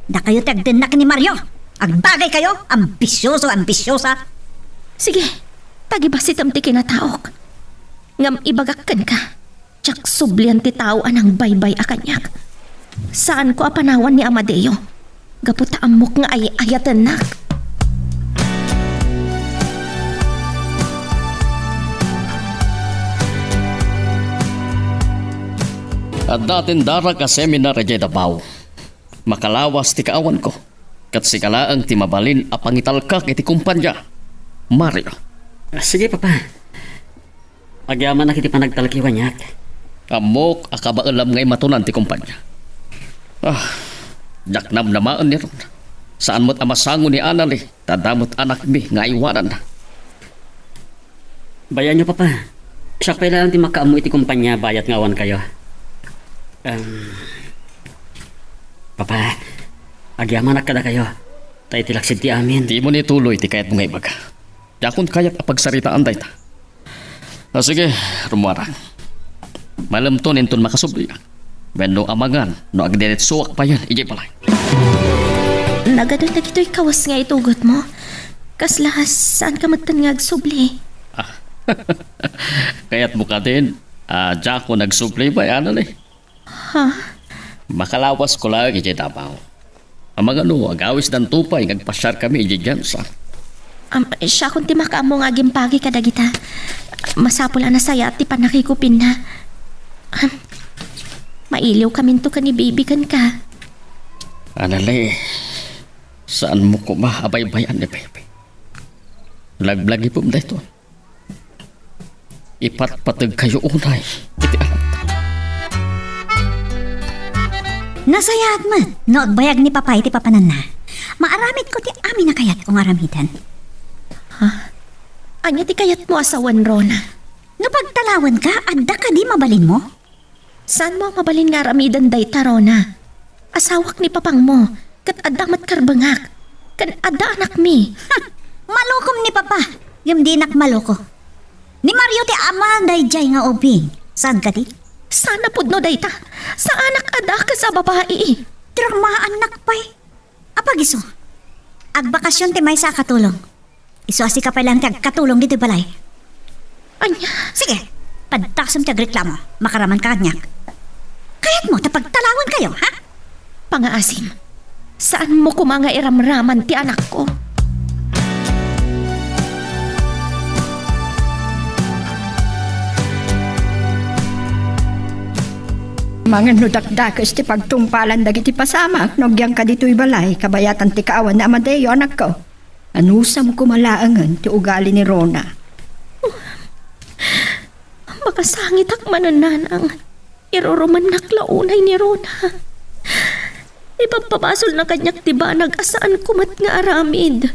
Dakayo ti agdennak ni Mario. Agbagaykayo, ambisioso, ambisiosa. Sige, tagibasitem ti kinataok. Ngem ibagak kenka, diak sublian ti tao a nangbaybay-a kaniak. Saanko a panawan ni Amadeo, gapu ta ammok nga ay-ayatennak. Adda tindarak a seminar idiay Davao. Makalawas ti kaawanko, ket sika laeng ti mabalin a pangitalkak iti kompania, Mario. Ah, sige, Papa. Agyamanak iti panagtalkiw kaniak. Ammok a kabaelam nga imatunan ti kompania. Ah, diak namnamaen ni Rona. Saan met a masango ni Anali, ta adda met anakmi nga aywananna. Bayaenyo, Papa. Siak pay laeng ti makaammo iti kompania bayat nga awankayo. Em, Papa, agyamanak kadakayo. Ta iti laksid ti amin. Dimo ni tuloy ti kayatmo nga ibaga. Diakon kayat a pagsaritaan dayta. Ah, sige, rummuarak. Malemton inton makasubliak. Wenno amangan no agdiretsoak payen idiay balay. Nagadu dagitoy kawas nga itugotmo. Kasla, saanka metten nga agsubli? Ah, kayatmo kadin, ah, diakon agsubli, bay, Anali? Ha? Makalawasko laeng idiay Davao. Amangan no agawisdanto pay nga agpasiarkami idiay Gensa. Am, siakon ti makaammo nga agimpagi kadagita. Masapul a nasayaat ti pannakikupinna. Am, mailiwkaminto ken ni Baby kenka. Anali, saanmo koma a baybay-an ni Baby. Laglagipem daytoy. Ipatpategkayo unay iti anakta. Nasayaat met no agbayag ni Papa iti papananna. Maaramidko ti amin a kayatko nga aramiden. Ha? Ania ti kayatmo a sawen, Rona? No pagtalawenka, adda kadi mabalinmo? Saanmo a mabalin nga aramiden dayta, Rona? Asawak ni papangmo, ket adda met karbengak, ken adda anakmi. Ha! Malokom ni Papa, ngem dinak maloko. Ni Mario ti ama daydiay nga ubing. Saan kadi? Saan a pudno dayta? Saanak a dakes a babai. Dramaannak pay. Apagiso, agbakasyon ti maysa a katulong. Isu a sika pay laeng ti agkatulong ditoy balay. Ania? Sige, paddasom ti agreklamo. Makaramanka kaniak. Kayatmo ta pagtalawenkayo, ha? Pangaasim, saanmo koma nga iramraman ti anakko. Amangan no dakdakes ti pagtungpalan dagiti pasamak no agyanka ditoy balay kabayatan ti kaawan ni Amadeo, anakko. Anusam koma laengen ti ugali ni Rona. Makasangitak manen, nanang. Irurumannak la unay ni Rona. Ipabpabasolna kaniak ti banag a saanko met nga aramid.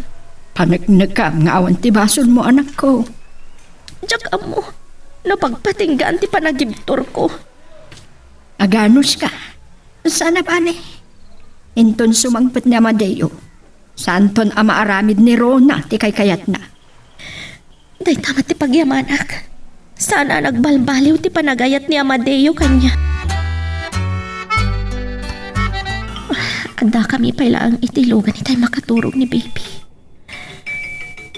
Paneknekam nga awan ti basolmo, anakko. Diak ammo no pagpatinggaan ti panagibturko. Aganuska. Saan a bale. Inton sumangpet ni Amadeo, saanton a maaramid ni Rona ti kaykayatna. Dayta met ti pagyamanak. Saan a nagbalbaliw ti panagayat ni Amadeo kaniak. Addakami pay laeng iti lugan itay makaturog ni Baby.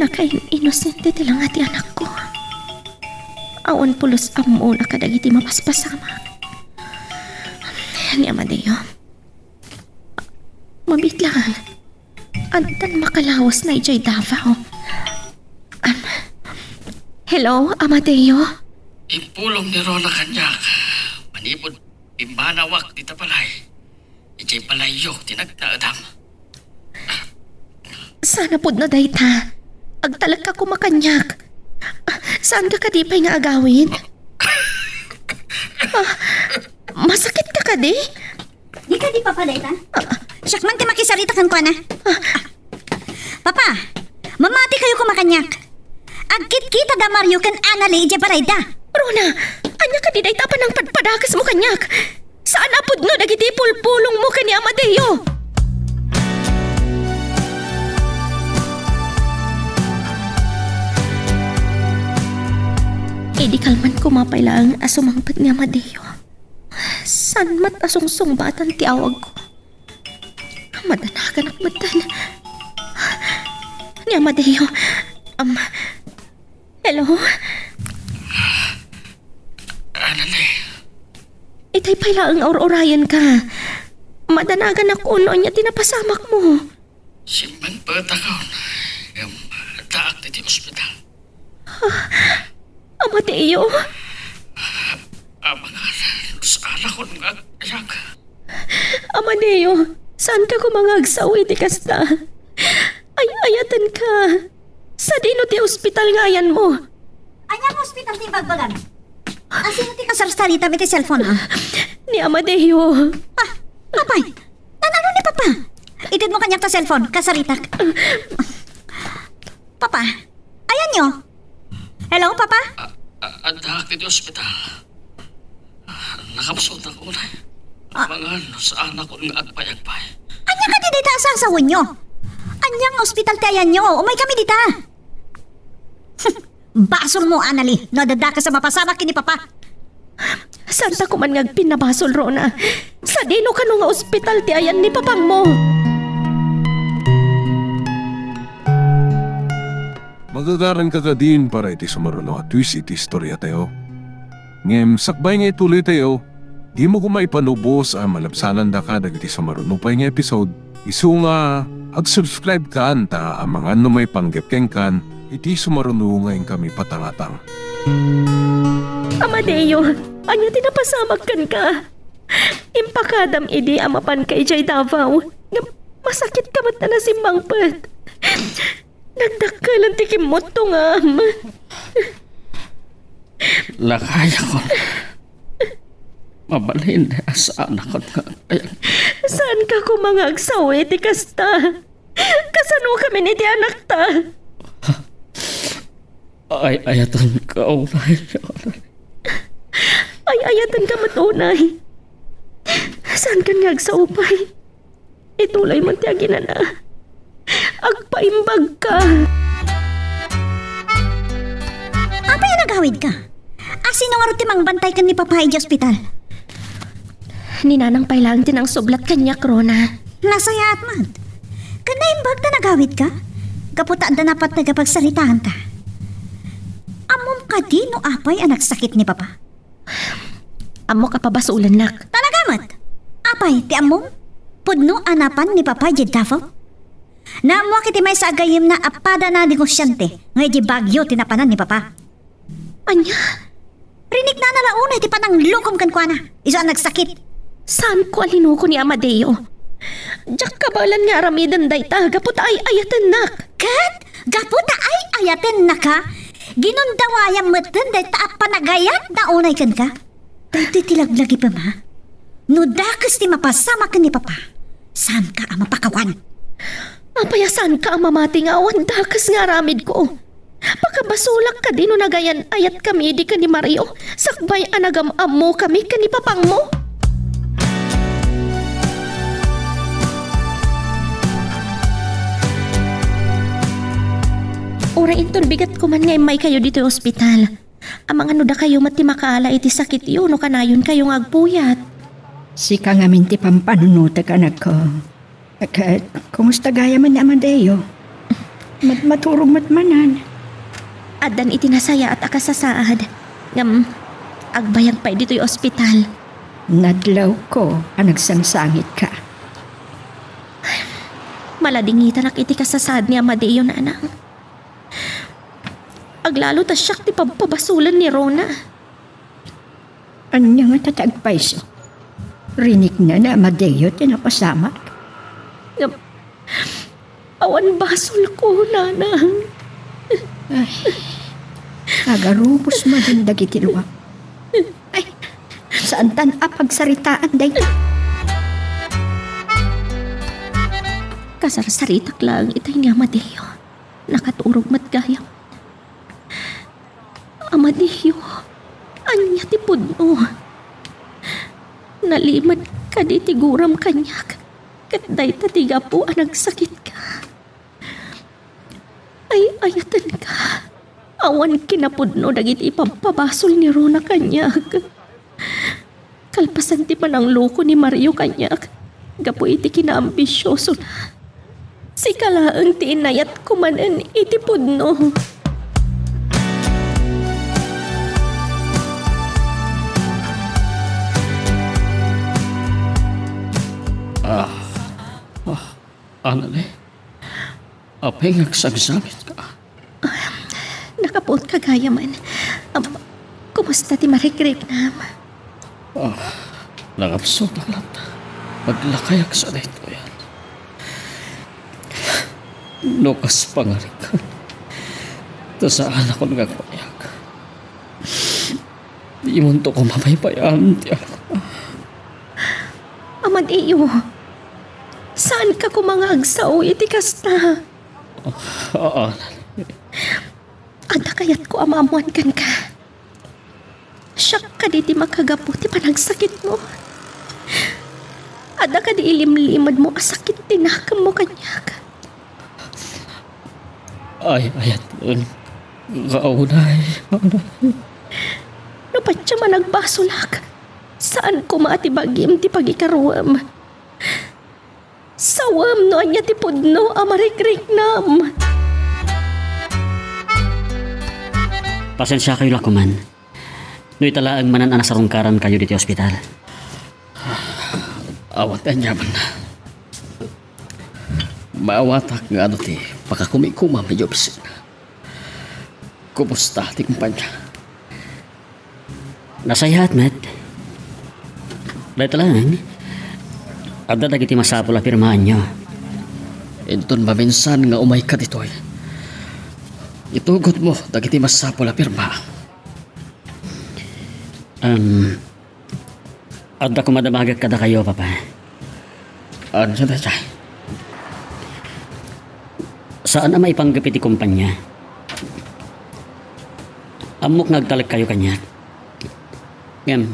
Nakain-inosente ti langa ti anakko. Awan pulos ammona kadagiti mapaspasamak. Ni Amadeo, mabiit laeng. Addan makalawasna idiay Davao. Am, hello, Amadeo? Impulong ni Rona kaniak. Manipud pimmanawak dita balay, idiay balayyo ti nagnaedam. Saan a pudno dayta. Agtalekka koma kaniak. Ah, saanka kadi pay nga agawid? Ah, masakitka kadi? Di kadi Papa dayta? Ah, siak man ti makisarita kenkuana. Ah. Papa, mamatikayo koma kaniak. Agkitkita da Mario ken Anali idiay balayda. Rona, ania kadi dayta a panangpadpadakesmo kaniak? Saan a pudno dagiti pulpulongmo ken ni Amadeo. Mapay laeng a sumangpet ni Amadeo. Saan met a sungsungbatan ti awagko? Madanaganak metten. Ni Amadeo. Um, hello? Anani? Itay pay laeng a ur-urayenka. Madanaganak no ania ti napasamakmo. Simmangpetakon, ngem addaak ditoy ospital. Amadeo? Amangan, saanakon nga agbayag. Amadeo, saanka koma nga agsao iti kasta. Ay-ayatenka. Sadino ti ospital nga ayanmo? Ania nga ospital ti ibagbagam? Asino ti kasarsaritami iti cellphone, a? Ni Amadeo. Ah, apay, nanano ni Papa? Itedmo kaniak ta cellphone, kasaritak. Papa, ayanyo? Hello, Papa? A-, a-, addaak ditoy ospital. Nakabsutak unay. Ah. Amangan, saanakon nga agpayagpay. Ania kadi dayta a sasawenyo? Ania nga ospital ti ayanyo? Umaykami dita. Basolmo, Anali, no adda dakes a mapasamak ken ni Papa. Saanta koman nga agpinnabasol, Rona. Sadino kano nga ospital ti ayan ni Papangmo? Magagaranka kadin para iti sumaruno a twist iti istoriatayo. Ngem sakbay nga ituloytayo, dimo koma ipanubos a malabsanandaka dagiti sumaruno pay nga episode. Isu nga ag-subscribe kan ta amangan no maipanggep kenkan iti sumaruno nga inkami patangatang. Amadeo, ania ti napasamak kenka? Impakadam idi a mapanka idiay Davao nga masakitka met a nasimmangpet. Nagdakkelan ti kimmutto ngam. Lakayakon. Mabalin a saanakon nga agbayag. Saanka koma nga agsao iti kasta? Kasanokamin iti anakta? Ay-ayatenka unay. Ay-ayatenka met unay. Saankan nga agsao pay? Ituloy man ti aginana. Agpaimbagka. Apay a nagawidka? Asino ngarud ti mangbantay ken ni Papa idiay ospital? Ni Nanang pay laeng ti nangsublat kaniak, Rona. Nasayaat man. Ken naimbag ta nagawidka? Gapu ta adda napateg a pagsaritaanta. Ammom kadi no apay a nagsakit ni Papa? Ammok a pabasolennak. Talaga met? Apay ti ammom? Pudno a napan ni Papa idiay Davao? Naammoak iti maysa a gayyemna a pada a negosiante nga idiay Baguio ti napanan ni Papa. Ania? Riniknana la unay ti pananglukom kenkuana, isu a nagsakit. Saanko a linuko ni Amadeo. Diak kabaelan nga aramiden dayta gapu ta ay-ayatennak. Ket gapu ta ay-ayatennaka, ginundawayam metten dayta a panagayatna unay kenka. Daytoy ti laglagipem, ha? No dakes ti mapasamak ken ni Papa, saanka a mapakawan. Apay a saanka a mamati nga awan dakes nga aramidko? Pakabasolak kadi no nagayan-ayatkami idi ken ni Mario, sakbay a nagam-ammokami ken ni Papangmo? Uray inton bigat koman nga immaykayo ditoy ospital. Amangan no dakayo met ti makaala iti sakityo no kanayonkayo nga agpuyat. Sika ngamin ti pampanunotek, anakko. Ket, kumusta gayam ni Amadeo? Mat-, maturog met manen. Addan iti nasayaat a kasasaad. Ngem, agbayag pay ditoy ospital. Nadlawko a nagsangsangitka. Maladingitanak iti kasasaad ni Amadeo, Nanang. Aglalo ta siak ti pabpabasolen ni Rona. Ania ngata ti agpayso? Rinikna ni Amadeo ti napasamak. Ngem, awan basolko, Nanang. Ay, agarubos manen dagiti luam. Ay, saantan a pagsaritaan dayta. Kasarsaritak laeng itay ni Amadeo. Nakaturog met gayam. Amadeo, ania ti pudno? Nalimed kadi ti guram kaniak, ket dayta ti gapu a nagsakitka. Ay-ayatenka. Awan kinapudno dagiti ipabpabasol ni Rona kaniak. Kalpasan ti panangloko ni Mario kaniak gapu iti kinaambisiosona, sika laeng ti inayatko manen iti pudno. Ah, ah, Anali, apay nga agsagsagitka? Nakapuotka gayam. Am, kumusta ti marikriknam? Ah, nakapsutak latta. Aglakayak sa daytoy. No kas pangarikan, ta saanakon nga agpayak. Dimonto koma paypayan ti alak. Amadiyo, saanka koma nga agsao iti kasta? Ah, ah. Adda kayatko a maammoan kenka. Siak kadi ti makagapu ti panagsakitmo? Adda kadi ilimlimedmo a sakit ti nakemmo kaniak? Ay, ayat, nga unay, unay. No patiem a nagbasolak, saan koma ti bagim ti pagikaruem. Sawem no ania ti pudno a marikriknam. Pasensiakayo la koman. No ita laeng manen a nasarungkarankayo ditoy ospital. Awan ti aniamanna. Maawatak nga adu ti pakakumikumam idiay opisina. Kumusta ti kumpanya? Nasayaat met. Dayta laeng, adda dagiti masapul a pirmaanyo. Inton maminsan nga umayka ditoy, itugotmo dagiti masapul a pirma. Em, adda koma damagek kadakayo, Papa. Ania dayta? Saan a maipanggep iti kompania. Ammok nga agtalekkayo kaniak. Ngem,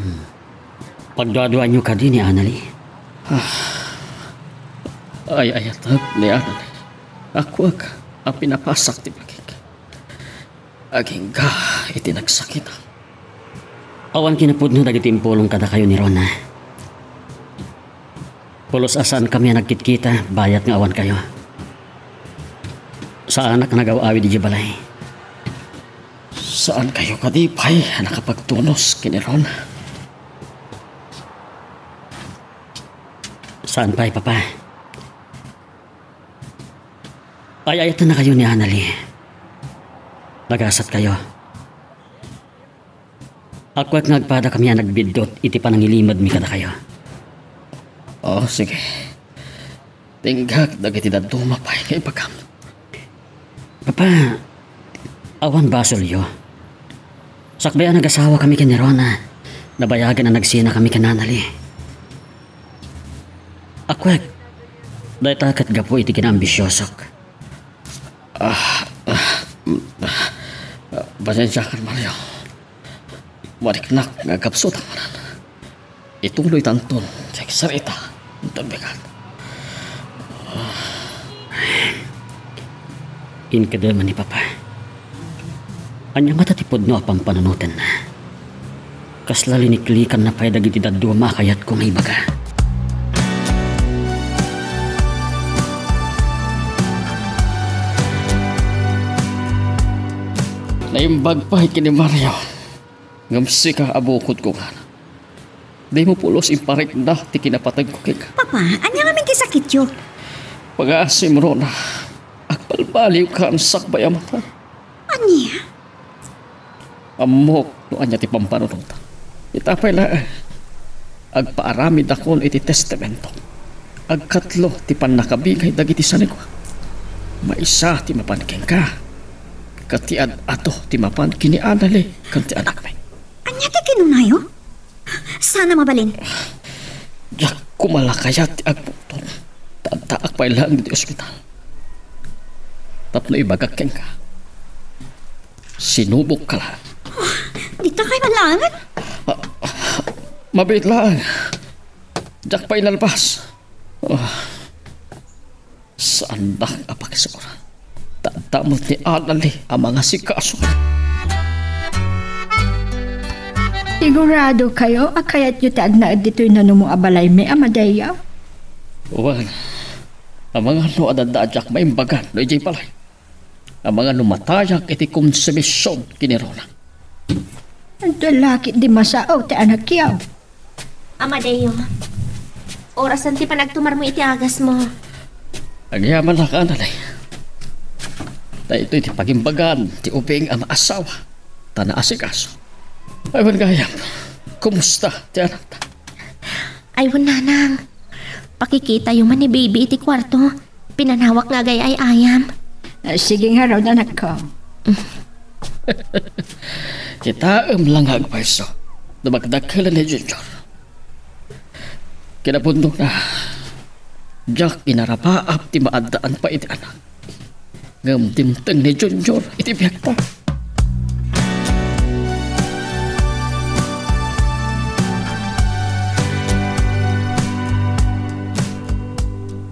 pagduaduaanyo kadi ni Anali? Ah, ay-ayatek ni Anali. Akuak a pinapasak ti bagik. Agingga iti nagsakit. Awan kinapudno dagiti impulong kadakayo ni Rona. Pulos a saankami a nagkitkita bayat nga awankayo. Saanak a nagaw-awid idiay balay. Saankayo kadi pay a nakapagtunos ken ni Rona? Saan pay, Papa. Ay-ayatennakayo ni Anali. Nagasatkayo. Akuak nga agpadakami a nagbiddut iti panangilimedmi kadakayo. Oh, sige. Tinggak dagiti dadduma pay nga ibagam. Papa, awan basolyo. Sakbay a nagasawakami ken ni Rona, nabayagen a nagsinakami ken Anali. Akuak, dayta ket gapu iti kinaambisiosok. Ah, ah, mm, ah, ah, pasensiakan, Mario. Mariknak nga agkapsutak manen. Ituloytanton ti agsarita. Inton bigat. Inka man ni Papa. Ania ngata ti pudno a pampanunotenna? Kasla liniklikanna pay dagiti dadduma a kayatko nga ibaga. Naimbag pay ken ni Mario. Ngem sika a bukodko ngana. Dimo pulos imparikna ti kinapateg ko kenka. Papa, ania ngamin ti sakityo? Pagaasim, Rona. Agbalbaliwkan sakbay a matan. Ania? Ammok no ania ti pampanunotam. Ita pay laeng, agpaaramidakon iti testamento. Agkatlo ti pannakabingay dagiti sanikuak. Maysa ti mapan kenka, ket ti ad-adu ti mapan ken ni Anali ken ti anakmi. Ania ti kinunayo? Saan a mabalin? Diak koma la kayat ti agpungtot. Ta addaak pay laeng iti ospital. Tapno ibagak kenka, sinubokka la. Dita kay man laengen? Ah, mabiit laeng. Diak pay nalpas. Ah. Saandak a pakisurat. Ta adda met ni Anali a mangasikaso. Sigurado kayo a kayatyo ti agnaed ditoy nanumo a balaymi, Amadeo? Wen, amangan no adda a diak maimbagan no idiay balay. Amangan no matayak iti konsumision ken ni Rona. Adu la ketdi masao ti anakyo. Amadeo, orasen ti panagtumarmo iti agasmo. Agyamanak, Anale. Daytoy ti pagimbagan ti ubing a maasawa, ta naasikaso. Ay, wen gayam, kumusta ti anakta? Ay, wen, nanang. Pakikitayo man ni baby iti kuarto. Pinanawak nga agay-ayam. Ah, sige ngarud, anakko. Kitaem la nga agpayso no dakdakelen ni Junior. Kinapudnona, diak inarapaap ti maaddaan pay iti anak. Ngem dimteng ni Junior iti biagta.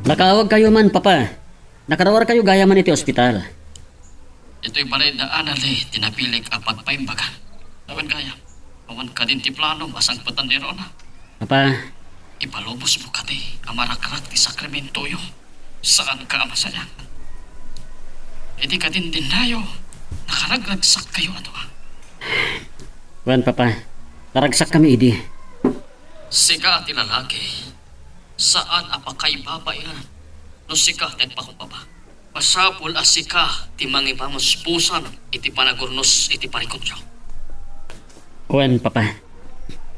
Nakaawagkayo man, Papa. Nakarawarkayo gayamen iti ospital. Ditoy balay da Anale ti napilik a pagpaimbagan. Awan gayam, awan kadin ti planom a sangpetan ni Rona. Papa. Ipalubosmo kadi a marakrak ti sakramentoyo. Saanka a masayang. Iti kadindinnayo, nakaraglagsakkayo a dua. Wen, Papa, naragsakkami idi. Sika ti lalaki, saan a pakaibabaian no sika ti agpakumbaba. Masapul a sika ti mangipamuspusan iti panagurnos iti parikutyo. Wen, Papa.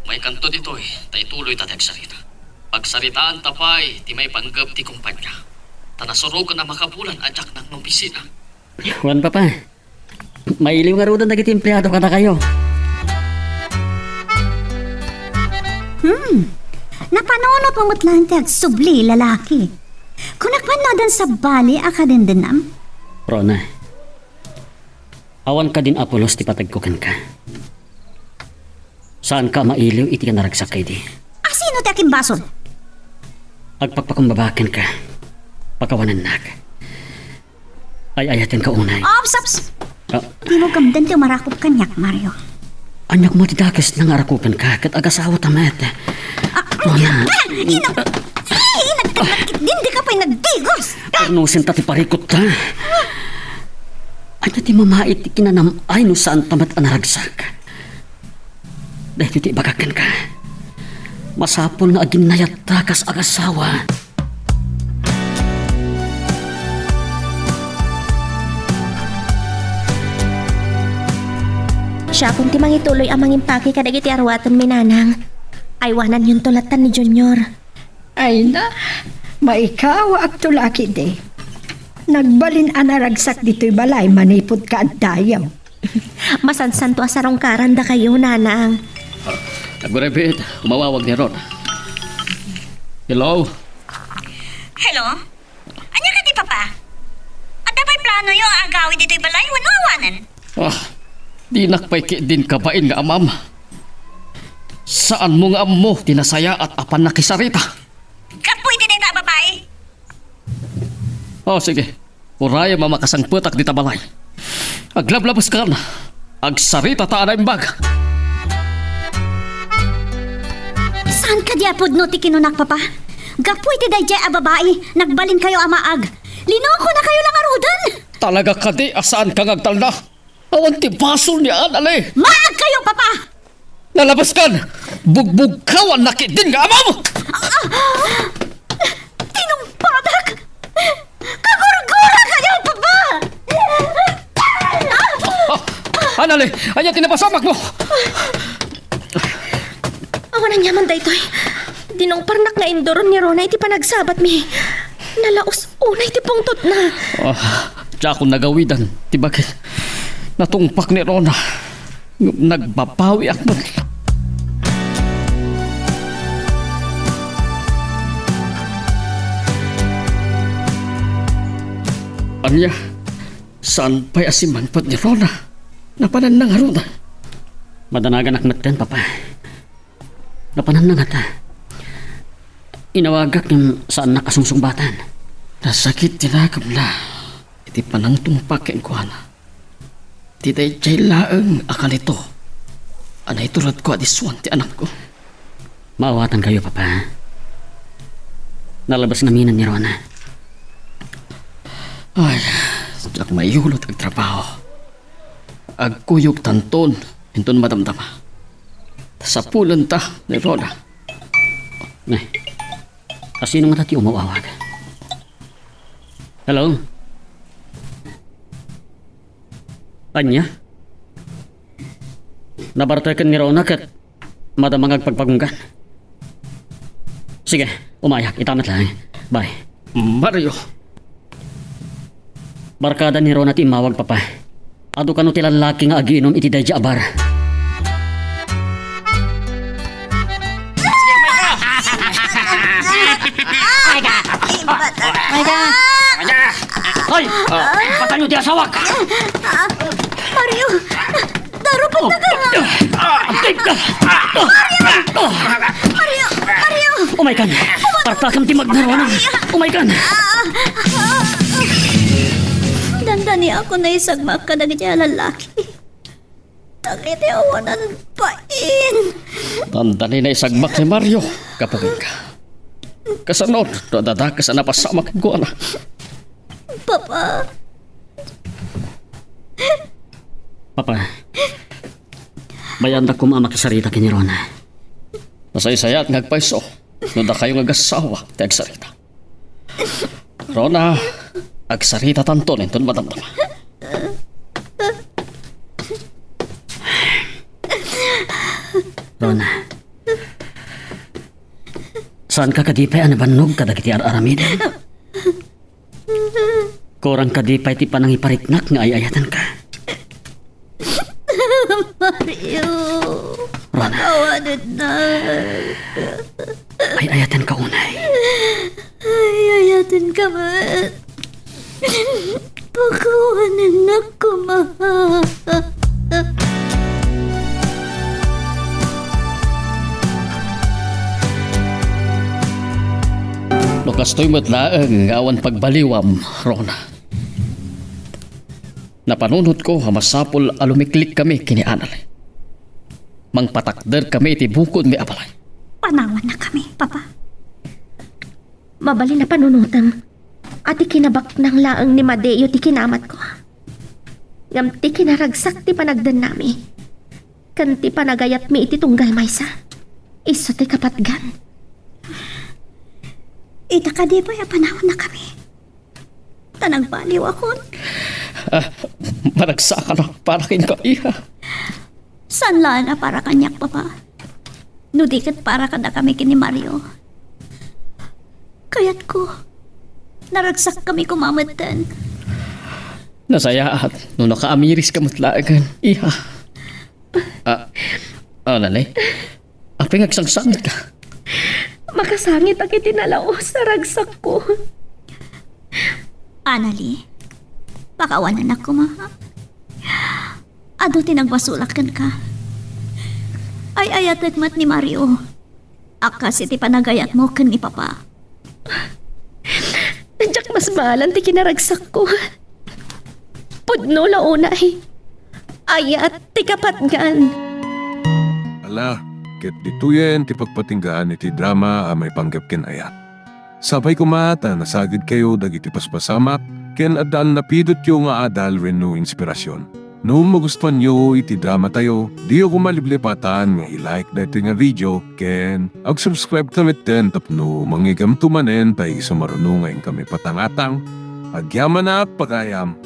Maikanto ditoy, ta ituloyta ti agsarita. Pagsaritaanta pay ti maipanggep ti kumpania. Ta nasuroken a makabulan a diak nangngobisita. Wen, Papa. Mailiw ngaruden dagiti empleado kadakayo. Hmm. Napanunotmo met laeng ti agsubli, lalaki. Kunak man no addan sabali a kadindinam? Rona, awan kadin a pulos ti pategko kenka. Saanka a mailiw iti naragsak idi. A sino ti akimbasol? Agpakpakumbaba kenka. Pakawanennak. Ay-ayatenka unay. Ops, ops! Ah. Dimo gamden ti umarakop kaniak, Mario. Aniak met ti dakes nga arakupenka ket agasawata met. Ah, Rona. Ah, ina-, ay, nagkadakit din, di ka pay nagdigos! Purnosenta ti parikutta. Ania ti mamait ti kinanam-ay no saanta met a naragsak? Daytoy ti ibagak kenka. Masapul nga aginnayatta kas agasawa. Siakon ti mangituloy a mangimpake kadagiti aruatenmi, nanang. Aywananyonto latta ni Junior. Ay na, maikawaakto la ketdi. Nagbalin a naragsak ditoy balay manipud kaaddayo. Masansanto a sarungkaran dakayo, nanang. Aguray biit, umawawag ni Rona. Hello? Hello? Ania kadi, Papa? Adda pay planoyo a agawid ditoy balay wenno awanen? Ah, dinak pay ketdin kabain nga amam. Saanmo nga ammo ti nasayaat a pannakisarita? Gapu iti dayta a babai. Oh, sige. Urayem a makasangpetak dita balay. Aglablabeskan. Agsaritata a naimbag. Saan kadi a pudno ti kinunak, Papa? Gapu iti daydiay a babai, nagbalinkayo a maag. Linokonakayo la ngaruden! Talaga kadi a saanka nga agtalna? Awan ti basol ni Anale. Maagkayo, Papa! Nalabaskan! Bugbugkawannak ketdin nga amam! Ah! Tinungpadak! Kagurgurakayo, Papa! Ah! Anale, ania ti napasamakmo? Awan aniaman daytoy. Dinungparnak nga induron ni Rona iti panagsabatmi. Nalaus unay ti pungtotna. Ah, diakon nagawidan ti bagik. Natungpak ni Rona. Ngem nagbabawiak met. Ania? Saan pay a simmangpet ni Rona? Napananna ngarud? Madanaganak metten, Papa. Napananna ngata. Inawagak ngem saannak a sungsungbatan. Nasakit ti nakemna iti panangtungpak kenkuana. Ti daydiay laeng a kalito Anay tulodko a disuan ti anakko. Maawatankayo, Papa. Nalabas ngamin ni Rona. Ay, diak maiyulot agtrabaho. Agkuyogtanton inton madamdama. Sapulenta ni Rona. Ne, kasino ngata ti umaw-awag? Hello? Ania? Nabartek ken ni Rona ket madama nga agpagpagunggan. Sige, umayak. Ita met laeng. Bye. Mario. Barkada ni Rona ti immawag, Papa. Adu kano ti lallaki nga agiinum iti daydi a bar. Ay, ka! Ay, ka! Hoy! Patayo ti asawak! Mario! Darupat ka! Mario! Mario! Mario! Umaykan! Partakam ti magnarwana! Umaykan! Dandani ako naisagmak kadagiti a lallaki. Dagiti awanan bain. Dandani naisagmak ni Mario. Kapukin ka. Kasano no adda dakes a napasamak kenkuana? Papa. Papa. Bayaandak koma a makisarita ken ni Rona. Nasaysayaat nga agpayso no dakayo nga agassawa ti agsarita. Rona, agsaritatanton inton madamdama. Rona, saanka kadi pay a nabannog kadagiti ar-aramidem? Kurang kadi pay ti panangipariknak nga ay-ayatenka? Mario, Rona. Pakawanennak. Ay-ayatenka unay. Ay-ayatenka met. Pakawanennak koma. No kastoy met laeng nga awan pagbaliwam, Rona. Napanunotko a masapul a lumiklikkami ken ni Annalie. Mangpatakderkami iti bukodmi a balay. Panawannakami, Papa. Mabalin a panunotem a ti kinabaknang laeng ni Madeo ti kinamatko. Ngem ti kinaragsak ti panagdennami ken ti panagayatmi iti tunggal maysa, isu ti kapatgan. Ita kadi pay a panawannakami? Ta nagbaliwakon. Ah, maragsakanak para kenka, iha. Saan laeng a para kaniak, Papa? No di ket para kadakami ken ni Mario. Kayatko, naragsakkami koma metten. Nasayaat no nakaamiriska met laengen, iha. Ah, Annalie? Apay nga agsangsangitka? Makasangitak iti nalaus a ragsakko. Annalie, pakawanennak koma. Adu ti nagbasolak kenka. Ay-ayatek met ni Mario a kas iti panagayatmo ken ni Papa. Diak masmalan ti kinaragsakko. Pudno la unay. Ayat ti kapatgan. Ala, ket ditoyen ti pagpatinggaan iti drama a maipanggep ken ayat. Sapay koma ta nasagidkayo dagiti paspasamak ken adda a napidotyo nga adal wenno inspirasyon. No magustuanyo iti dramatayo, diyo koma liplipatan nga i-like daytoy nga video ken ag-subscribe ta metten tapno mangigamto manen ta isu maruno nga inkami patangatang. Agyamanak, pagayam!